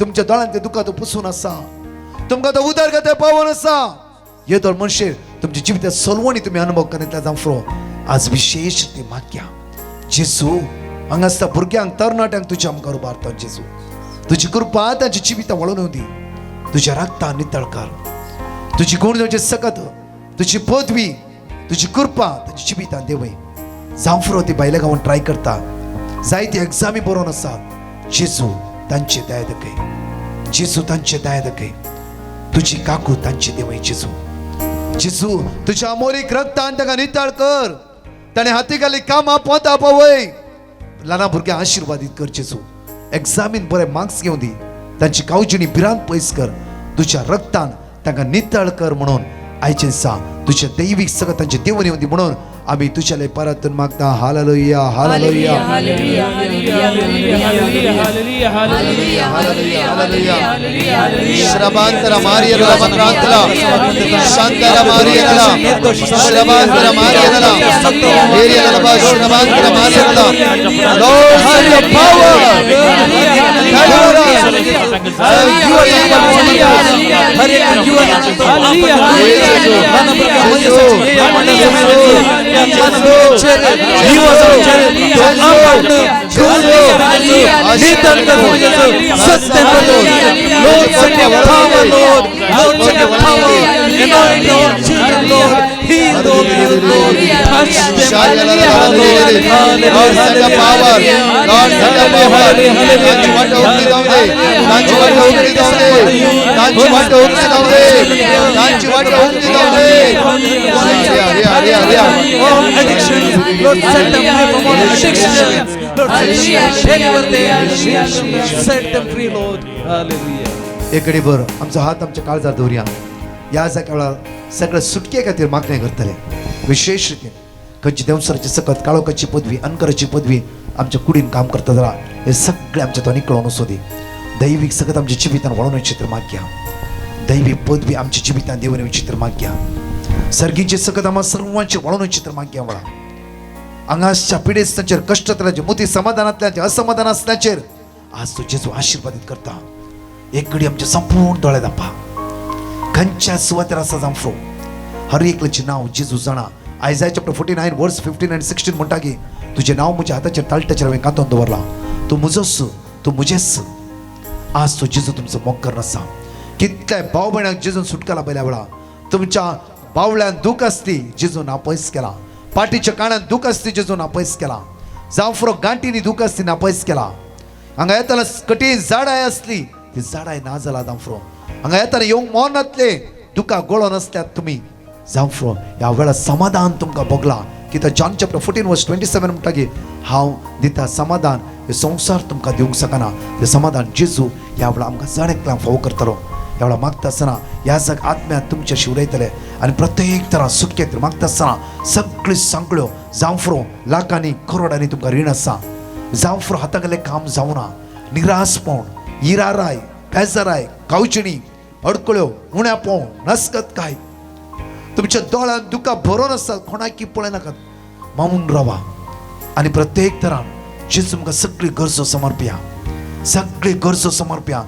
तुमच्या दोळ्यांत दुखां तो पुसून आसा. तुमकां तो उदरगते पावोवन आसा. येदोळ मनशे तुमच्या जिवितात सोलवणी तुमी अनुभव करीतल्या जाफरो. आज विशेष ती माग्या जेजू हांगासता भुरग्यांक तरणाट्यांक तुज्या मुखार उबारता. जेजू तुजी कृपा तांची जिवितां वळोवन येवं दी. तुज्या रक्तान नितळ कर. तुजी गुण जावचे सकत तुजी पदवी तुजी कृपा तांच्या जिवितान देवय. जांफरो ती भायल्या गांवान ट्राय करता, जायती एग्जामी बरोवन आसा. जेजू तांचे दया दाखय. जेजू तांचे दया दाखय. तुजी काकू तांची देवय. जेजू जेजू तुझ्या अमोलीक रक्तान ताका नितळ कर. ताणें हाती घाली कामां पोंता पावय. ल्हान भुरग्यांक आशिर्वादीत कर जेजू. एग्जामीन बरे मार्क्स घेवन दी. तांची कावजिणी भिरांत पयस कर. तुझ्या रक्तान तांकां नितळ कर म्हणून आयचे दिसा तुझ्या दैवीक सगळं तांचे देवून येवन दी म्हणून आमी तुझ्या परतून मागता. Hallelujah hallelujah hallelujah hallelujah. श्रबांतरा मारियला मंत्रांतला शांतरा मारियला श्रबांतरा मारियला एरियला बा श्रबांतरा मारियला. Lord send your power. Lord, send your power, Lord. Lord, send your power. Anoint your children, Lord. Heal those people, Lord. Touch them. Lord, send your power. Lord, send your power. तांची वाट उघडी जाऊ दे. तांची वाट उघडी जाऊ दे. तांची वाट उघडी जाऊ दे. तांची वाट उघडी जाऊ दे. अरे अरे अरे All addictions, Lord, set them free from all addictions. Lord, deliver them. Set them free, Lord. Hallelujah. एकडे बर आमचो हात आमच्या काळजार दवरया. ह्या जाग्या वेळार सगळे सुटके खातीर मागणें करतले. विशेष रितीन खंयची देंवसराची सकत काळोखाची पदवी अनकराची पदवी आमच्या कुडीन काम करता जाल्यार हे सगळे आमच्या तो निकळोन वचूं दी. दैवीक सकत आमच्या जिवितान वळोवन वचचें तर मागया. दैवी पदवी आमच्या जिवितान देवन वचची तर मागया. सर्गीचे सकत आम्हा सर्वांचे वळोवन वचचें तर मागया. वळा हांगासच्या पिडेस्तांचेर कश्टांतल्याचेर मोती समाधानांतल्याचेर असमाधान आसल्याचेर आज तो जेजू आशिर्वादीत करता. एक घडी आमचे संपूर्ण दोळे धांपा. खंयच्या सुवातेर आसा जांफरो हर एकल्याचें नांव जेजू जाणा. Isaiah chapter 49 verse 15 and 16 म्हणटा की तुजें नांव म्हज्या हाताचेर ताळट्याचेर हांवें कांतोवन दवरलां. तूं म्हजोच, तूं म्हजेच. आज तो जेजू तुमचो मोग करून आसा. कितल्या भाव भयणाक जेजून सुटकाला पयल्या वेळा. तुमच्या बावळ्यान दूख आसली जेजून आपयस केला. पाटीच्या कानान दूख आसली जेजून आपयस केला. जांव गांठीनी दूख आसली नापयस केला. हांगा येताना कठीण झाडाय आसली ती झाडाय ना जाला जांव. हांगा येताना येवंक मोन नातले दुखा गोळो नासल्यात तुमी जांव. ह्या वेळार समाधान तुमकां भोगला. कित्याक जॉन चॅप्टर 14 verse 27 म्हणटा की हांव दिता समाधान, हे संवसार तुमकां दिवंक शकना. तें समाधान जेजू ह्या वेळार आमकां जण एकल्याक फावो करतलो. ह्या वेळार मागता आसतना ह्या जग आत्म्यात तुमच्या शिवरायतले आनी प्रत्येक तरा सुटकेत मागता आसतना सगळ्यो सांगळ्यो जांवफ्रो लाखांनी करोडांनी तुमकां रीण आसा. जांवफ्रो हाता गेल्लें काम जावना, निरासपण, इराराय, बेजाराय, कावचिणी, अडकळ्यो, उण्यापण, नस्कत काय तुमच्या दोळ्यांत दुकां भरोन आसतात. कोणाकी पळयनाकात, मामून रावा आनी प्रत्येक तरान जेजू तुमकां सगळी गरजो समर्पया, सगळी गरजो समर्पया.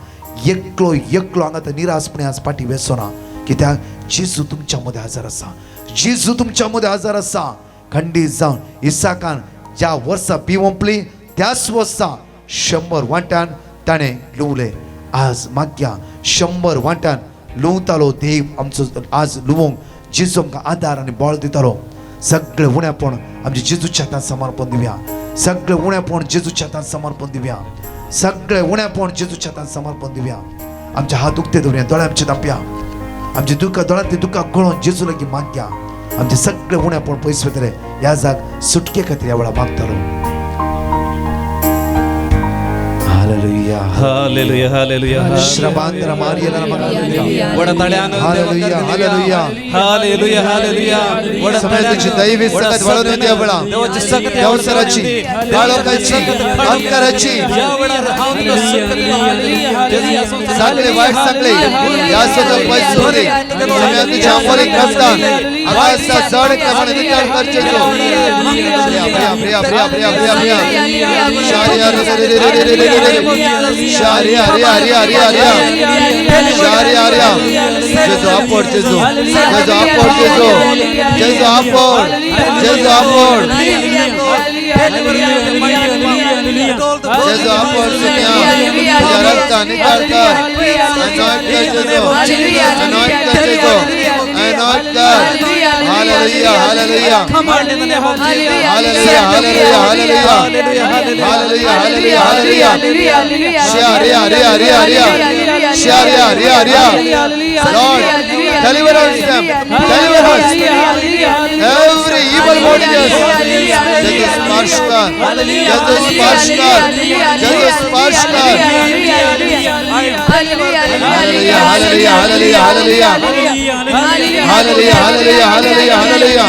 एकलो एकलो हांगा तर निरासपणे आज फाटी वेसो ना, कित्याक जेजू तुमच्या मदें हजर आसा. जेजू तुमच्या मदें हजर आसा. खंडीत जावन इसाकान ज्या वर्सा बी ओंपली त्याच वर्सा 100 वांट्यान ताणें लुवलें. आज मागया 100 वांट्यान लुवतालो देव आमचो. आज लुवोंक जेजू आमकां आदार आनी बळ दितालो. सगळें उणेपण आमच्या जेजूच्या हातान समर्पण दिवया. सगळें उणेपण जेजूच्या हातान समर्पण दिवया. सगळें उणेपण जेजूच्या हातान समर्पण दिवया. आमचे हात उक्ते दवरुया, दोळे आमचे धांपया. आमचे दुख्ख दोळ्यांतली दुख्खां गळोवन जेजू लागीं मागया. आमचे सगळे उणेपण पयस वतले. ह्या जाग सुटके खातीर ह्या वेळार मागतालो. Hallelujah. Hallelujah, hallelujah. श्रबांद्र मारियला. वडा ताळ्यानं. Hallelujah, hallelujah. Hallelujah, hallelujah. वडा समय तुझी दैवी सकत वळून येते वेळा. देवाची सकत देवसराची, काळोखाची, अंधकाराची सगळे वाईट सगळे या सुद्धा पैसे होते. समय तुझ्या अमोलिक रक्तान आकाशाचा जड प्रमाणे विचार करचे तो. प्रिया, प्रिया, प्रिया, प्रिया, प्रिया, प्रिया. शारिया, रे, रे, रे, रे, रे, रे, रे, रे. शारिया, रिया, रिया, रिया, रिया. शारिया, रिया. जेजू आपोड, जेजू. जेजू आपोड, जेजू. जेजू आपोड. जेजू आपोड. जेजू आपोड सुन्या. तुझ्या रक्तान निताळ कर. Anoint कर जेजू. Anoint कर जेजू. Anoint कर. Hallelujah, hallelujah. Hallelujah, hallelujah, hallelujah. Hallelujah, hallelujah, hallelujah. Sharia, ria, ria, ria. Sharia, ria, ria. Lord, deliver us them. Deliver us. Every evil bondages. जेजू स्पर्श कर. जेजू स्पर्श कर. जेजू स्पर्श कर. Hallelujah, hallelujah, hallelujah, hallelujah. Hallelujah, hallelujah, hallelujah, hallelujah.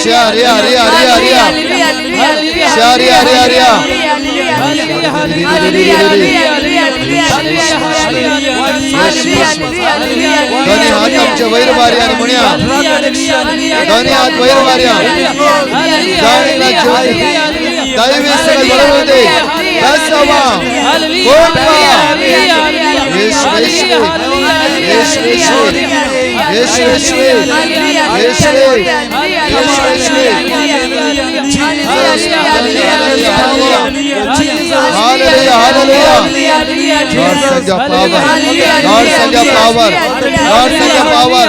Sharia, ria, ria, ria. Sharia, ria, ria. दोन्ही हात आमचे वयर वारया आणि म्हणया, दोन्ही हात वयर वारया. जाणीला दैवी सगळं बरोबर दे. बसवा कोटवा. येशू, येशू, येशू, येशू, येशू, येशू, येशू, येशू, येशू. Hallelujah, hallelujah. Lord, send your power. Lord, send your power. Lord, send your power.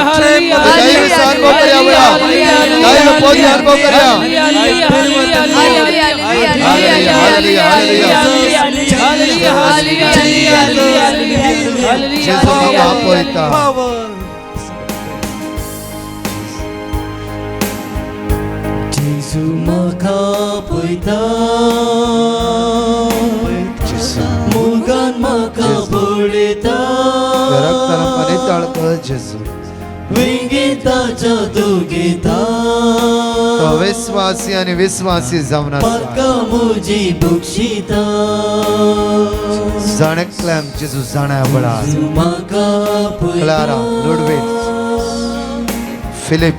दैवी अनुभव कर्या वेळा. दैवी पोच अनुभव कर्या. Hallelujah, hallelujah, hallelujah. जेजू म्हाका आपयता. जेजू म्हाका पळयता, मोगान म्हाका पळयता. रक्तान आमकां नितळ कर जेजू. वेंगेताच्या दुगेता. तो विश्वासी आणि विश्वासी जावन आसा. पातकां म्हजी बक्षिता. जण एकल्याक जेजू जाणा वेळार. जेजू म्हाका क्लारा, पळयता, लुडवीग, फिलीप,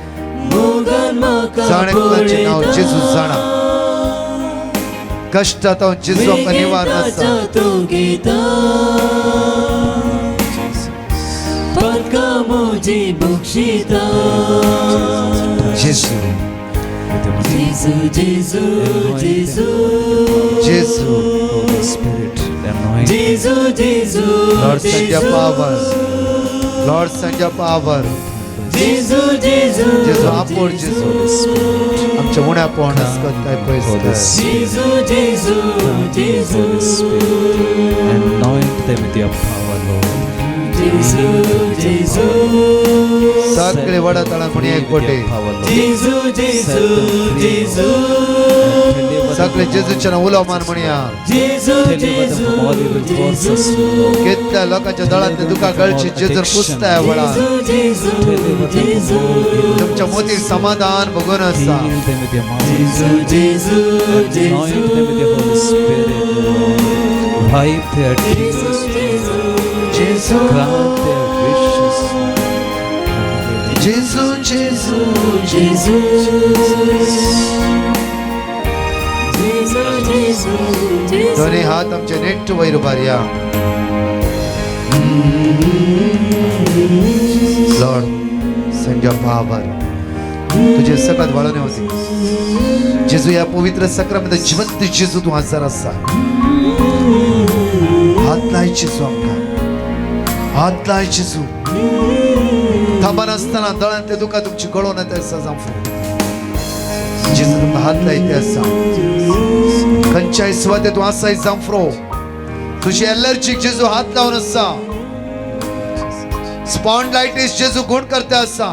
मोगान म्हाका जण एकल्याचें नांव जेजू जाणा. कश्टांत जेजू आमकां निवारण आसा. वेंगेताच्या दुगेता, पातकां म्हजी बक्षिता. जेजू. them. Jesu Jesu Anoint Jesu them. Jesu Holy Spirit, anoint them. Jesu Jesu Lord send your power. Lord send your power. Jesu Jesu Jesu आपोड जेजू आमच्या उण्या पोणास काय पयस Holy कर. Spirit, Jesu Jesu Jesu Holy Spirit, anoint them with your power, Lord. Jesu Jesu सगळे वडा तळान म्हणी एक कोटे जेजू जेजू जेजू सगळे जेजूच्या नांव उलो मान म्हणया जेजू Deliver them from all evil forces, Lord. कितल्या लोकांच्या दळांतले दुखा गळची जेजून पुसताय वळा जेजू Deliver them from all evil तुमच्या मोती समाधान बघून आसा Heal them with your marvelous Jesu Jesu Anoint them with your Holy Spirit, Lord. Wipe their tears, Jesu grant their wishes. Jesu Jesu Jesu Jesu Jesu Jesu दोन्ही हात आमचे नेट वयर उबारया. Lord send your power. तुझे सकत वाळून होती जेजू या पवित्र सक्रामध्ये जिवंत जेजू तूं हजर आसा. हात लाय जेजू आमकां, हात लाय जेजू. थांबनासतना दळांतले दुखा तुमची गळोवन येता आसा जावं जेजू तुमकां हात लायते आसा. खंयच्याय सुवातेर तूं आसाय जांफ्रो, तुजी एलर्जीक जेजू हात लावन आसा. स्पॉन्डलायटीस जेजू गुण करता आसा.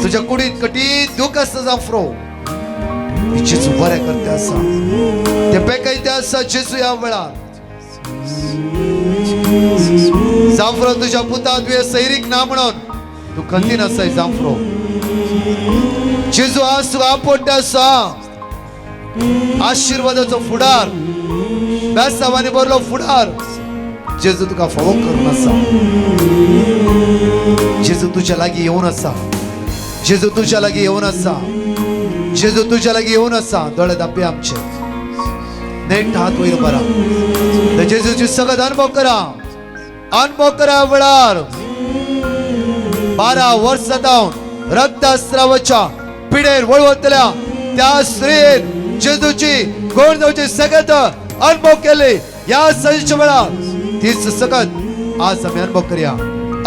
तुज्या कुडीत कठीण दूख आसता जांफ्रो, जेजू बरें करता आसा. ते पेकयते आसा जेजू ह्या वेळार. जांफ्रो तुज्या पुता तुवें सैरीक ना म्हणून तूं खंतीन आसाय जांफ्रो. जेजू आज तुका आपोड्डे आसा. आशिर्वादाचो फुडार, बेसावानी भरलो फुडार जेजू तुका फावो करून आसा. जेजू तुज्या लागीं येवन आसा. जेजू तुज्या लागीं येवन आसा. जेजू तुज्या लागीं येवन आसा. दोळे धांपे आमचे, नेट हात वयर बरा. जेजूची सगळं अनुभव करा, अनुभव करा. वेळार 12 वर्सां जावन रक्तस्रावाच्या पिडेर वळवतल्या त्या स्त्रियेन जेजूची गोड जावची सगळ्यात अनुभव केले. या सजीच्या वेळार तीच सगळ्यात आज आम्ही अनुभव करूया,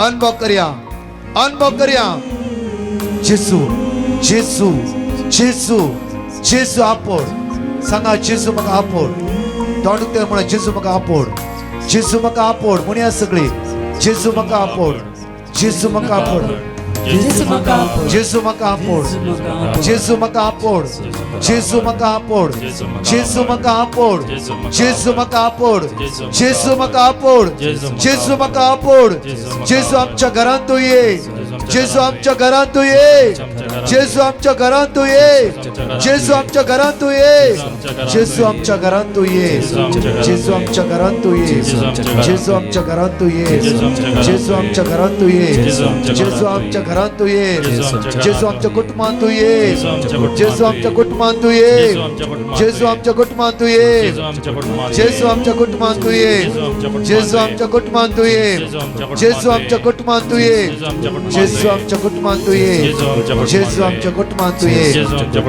अनुभव करूया, अनुभव करूया. जेजू जेजू जेजू जेजू आपोड. सांगा जेजू म्हाका आपोड. तोंड उक्तें म्हणा जेजू म्हाका आपोड, जेजू म्हाका आपोड. म्हणया सगळी जेजू म्हाका आपोड, जेजू म्हाका आपोड, जेजू म्हाका आपोड, जेजू म्हाका आपोड, जेजू म्हाका आपोड, जेजू म्हाका आपोड, जेजू म्हाका आपोड, जेजू म्हाका आपोड, जेजू म्हाका आपोड, जेजू म्हाका आपोड. जेजू आमच्या घरांत तूं ये, जेजू आमच्या घरांत तूं ये, जेजू आमच्या घरांत तूं ये, जेजू आमच्या घरांत तूं ये, जेजू आमच्या घरांत तूं ये, जेजू आमच्या घरांत तूं ये, जेजू आमच्या घरांत तूं ये, जेजू आमच्या घरांत तूं ये, जेजू आमच्या घरांत तूं ये, जेजू आमच्या कुटुंबांत तूं ये, जेजू आमच्या कुटुंबांत तूं ये, जेजू आमच्या कुटुंबांत तूं ये, जेजू आमच्या कुटुंबांत तूं ये, जेजू आमच्या कुटुंबांत तूं ये, जेजू आमच्या कुटुंबांत तूं ये, जेजू आमच्या कुटुंबांत तूं ये, जेजू आमच्या कुटुंबांत तूं ये,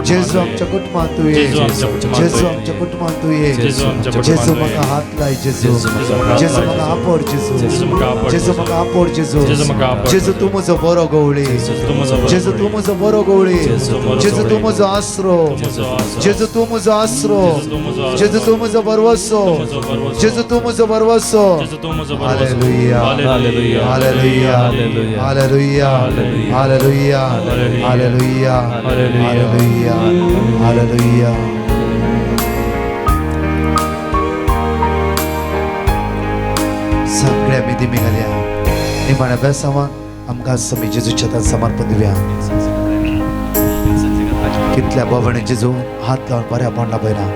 जेजू आमच्या कुटुंबांत तूं ये, जेजू आमच्या कुटुंबांत तूं ये. जेजू म्हाका हात लाय जेजू, जेजू म्हाका आपोड जेजू, जेजू म्हाका आपोड जेजू. जेजू तूं म्हजो बरो गवळी, जेजू तूं म्हजो बरो गवळी, जेजू तूं म्हजो आसरो, जेजू तूं म्हजो आसरो, जेजू तूं म्हजो भरवसो, जेजू तूं म्हजो भरवसो. Hallelujah, hallelujah, hallelujah, hallelujah, hallelujah, hallelujah, hallelujah, hallelujah. सगळ्या मी दिमी घालया निमाण्या बेसावान आमकां आमी जेजूच्या हातान समर्पण दिवया. कितल्या बाबांनी जेजू हात लावन बऱ्या पोंडला पळयला.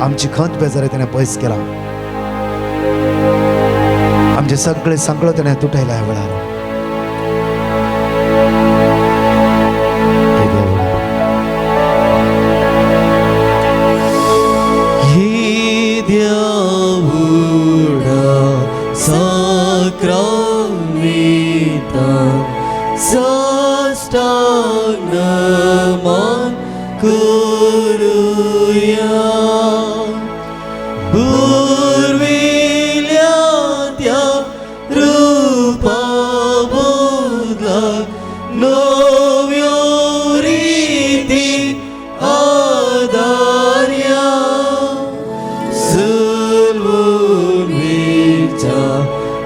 आमची खंत बेजारी त्याने पयस केला. आमचे सगळे संकळ त्याने तुटयला ह्या वेळार. साक्रामेंता साष्टांग पुर्विल्या त्या रुपा बदला नव्यो रिती आदार्या सर्वमेच्या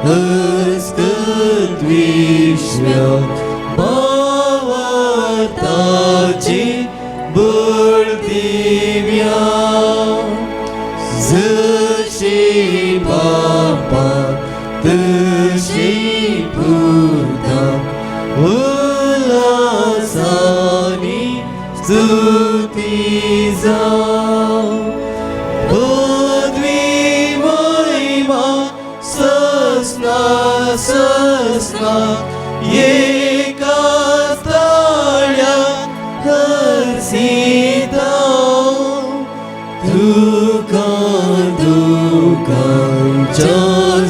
हस्तक विश्व्या भावार्थाची बळदिव्या जशी बापा तशी पुता उल्हासानी स्तुती जावं पदवी महिमा ससना ससना एका ताळ्या हर्षिता तुका तुकांच्या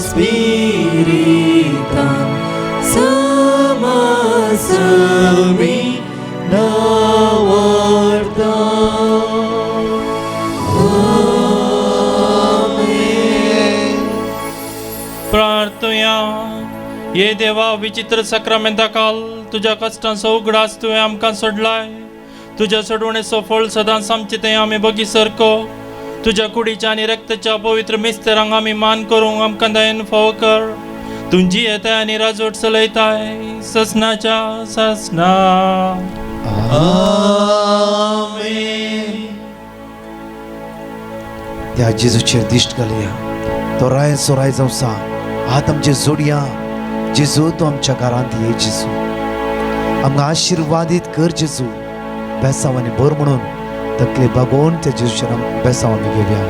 स्पिरिता समासमी नावार्ता. प्रार्थुया. ये देवा, विचित्र साक्रामेंता काल तुज्या कश्टांचो उगडास तुवें आमकां सोडलाय. तुज्या सोडवणेचो फळ सदांच आमचे थंय आमी बगी सरको. तुज्या कुडीच्या आनी रक्ताच्या पवित्र मिस्तेरांक आमी मान करूंक आमकां दयेन फावो कर. तुजी येताय आनी राजवट चलयताय ससनाच्या ससना. आमेन. त्या जेजूचेर दिश्ट घालया. तो राय सोराय जावसा हात आमचे जोडया. जेजू, तूं आमच्या घरांत ये जेजू, आमकां आशिर्वादीत कर जेजू. बेसांव आनी भर म्हणून तकली बागोवन त्या जेजूचेर बेसांव आमी घेवया.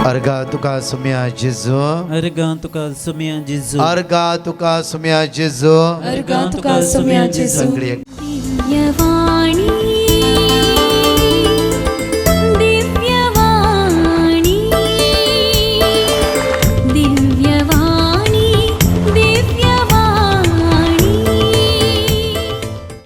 अर्गा तुका सुम्या जेजू. अर्गां तुका सुम्या जेजू. अर्गा तुका सुम्या जेजू. अर्गां तुका सुम्या जेजू. सगळी दिव्यवाणी.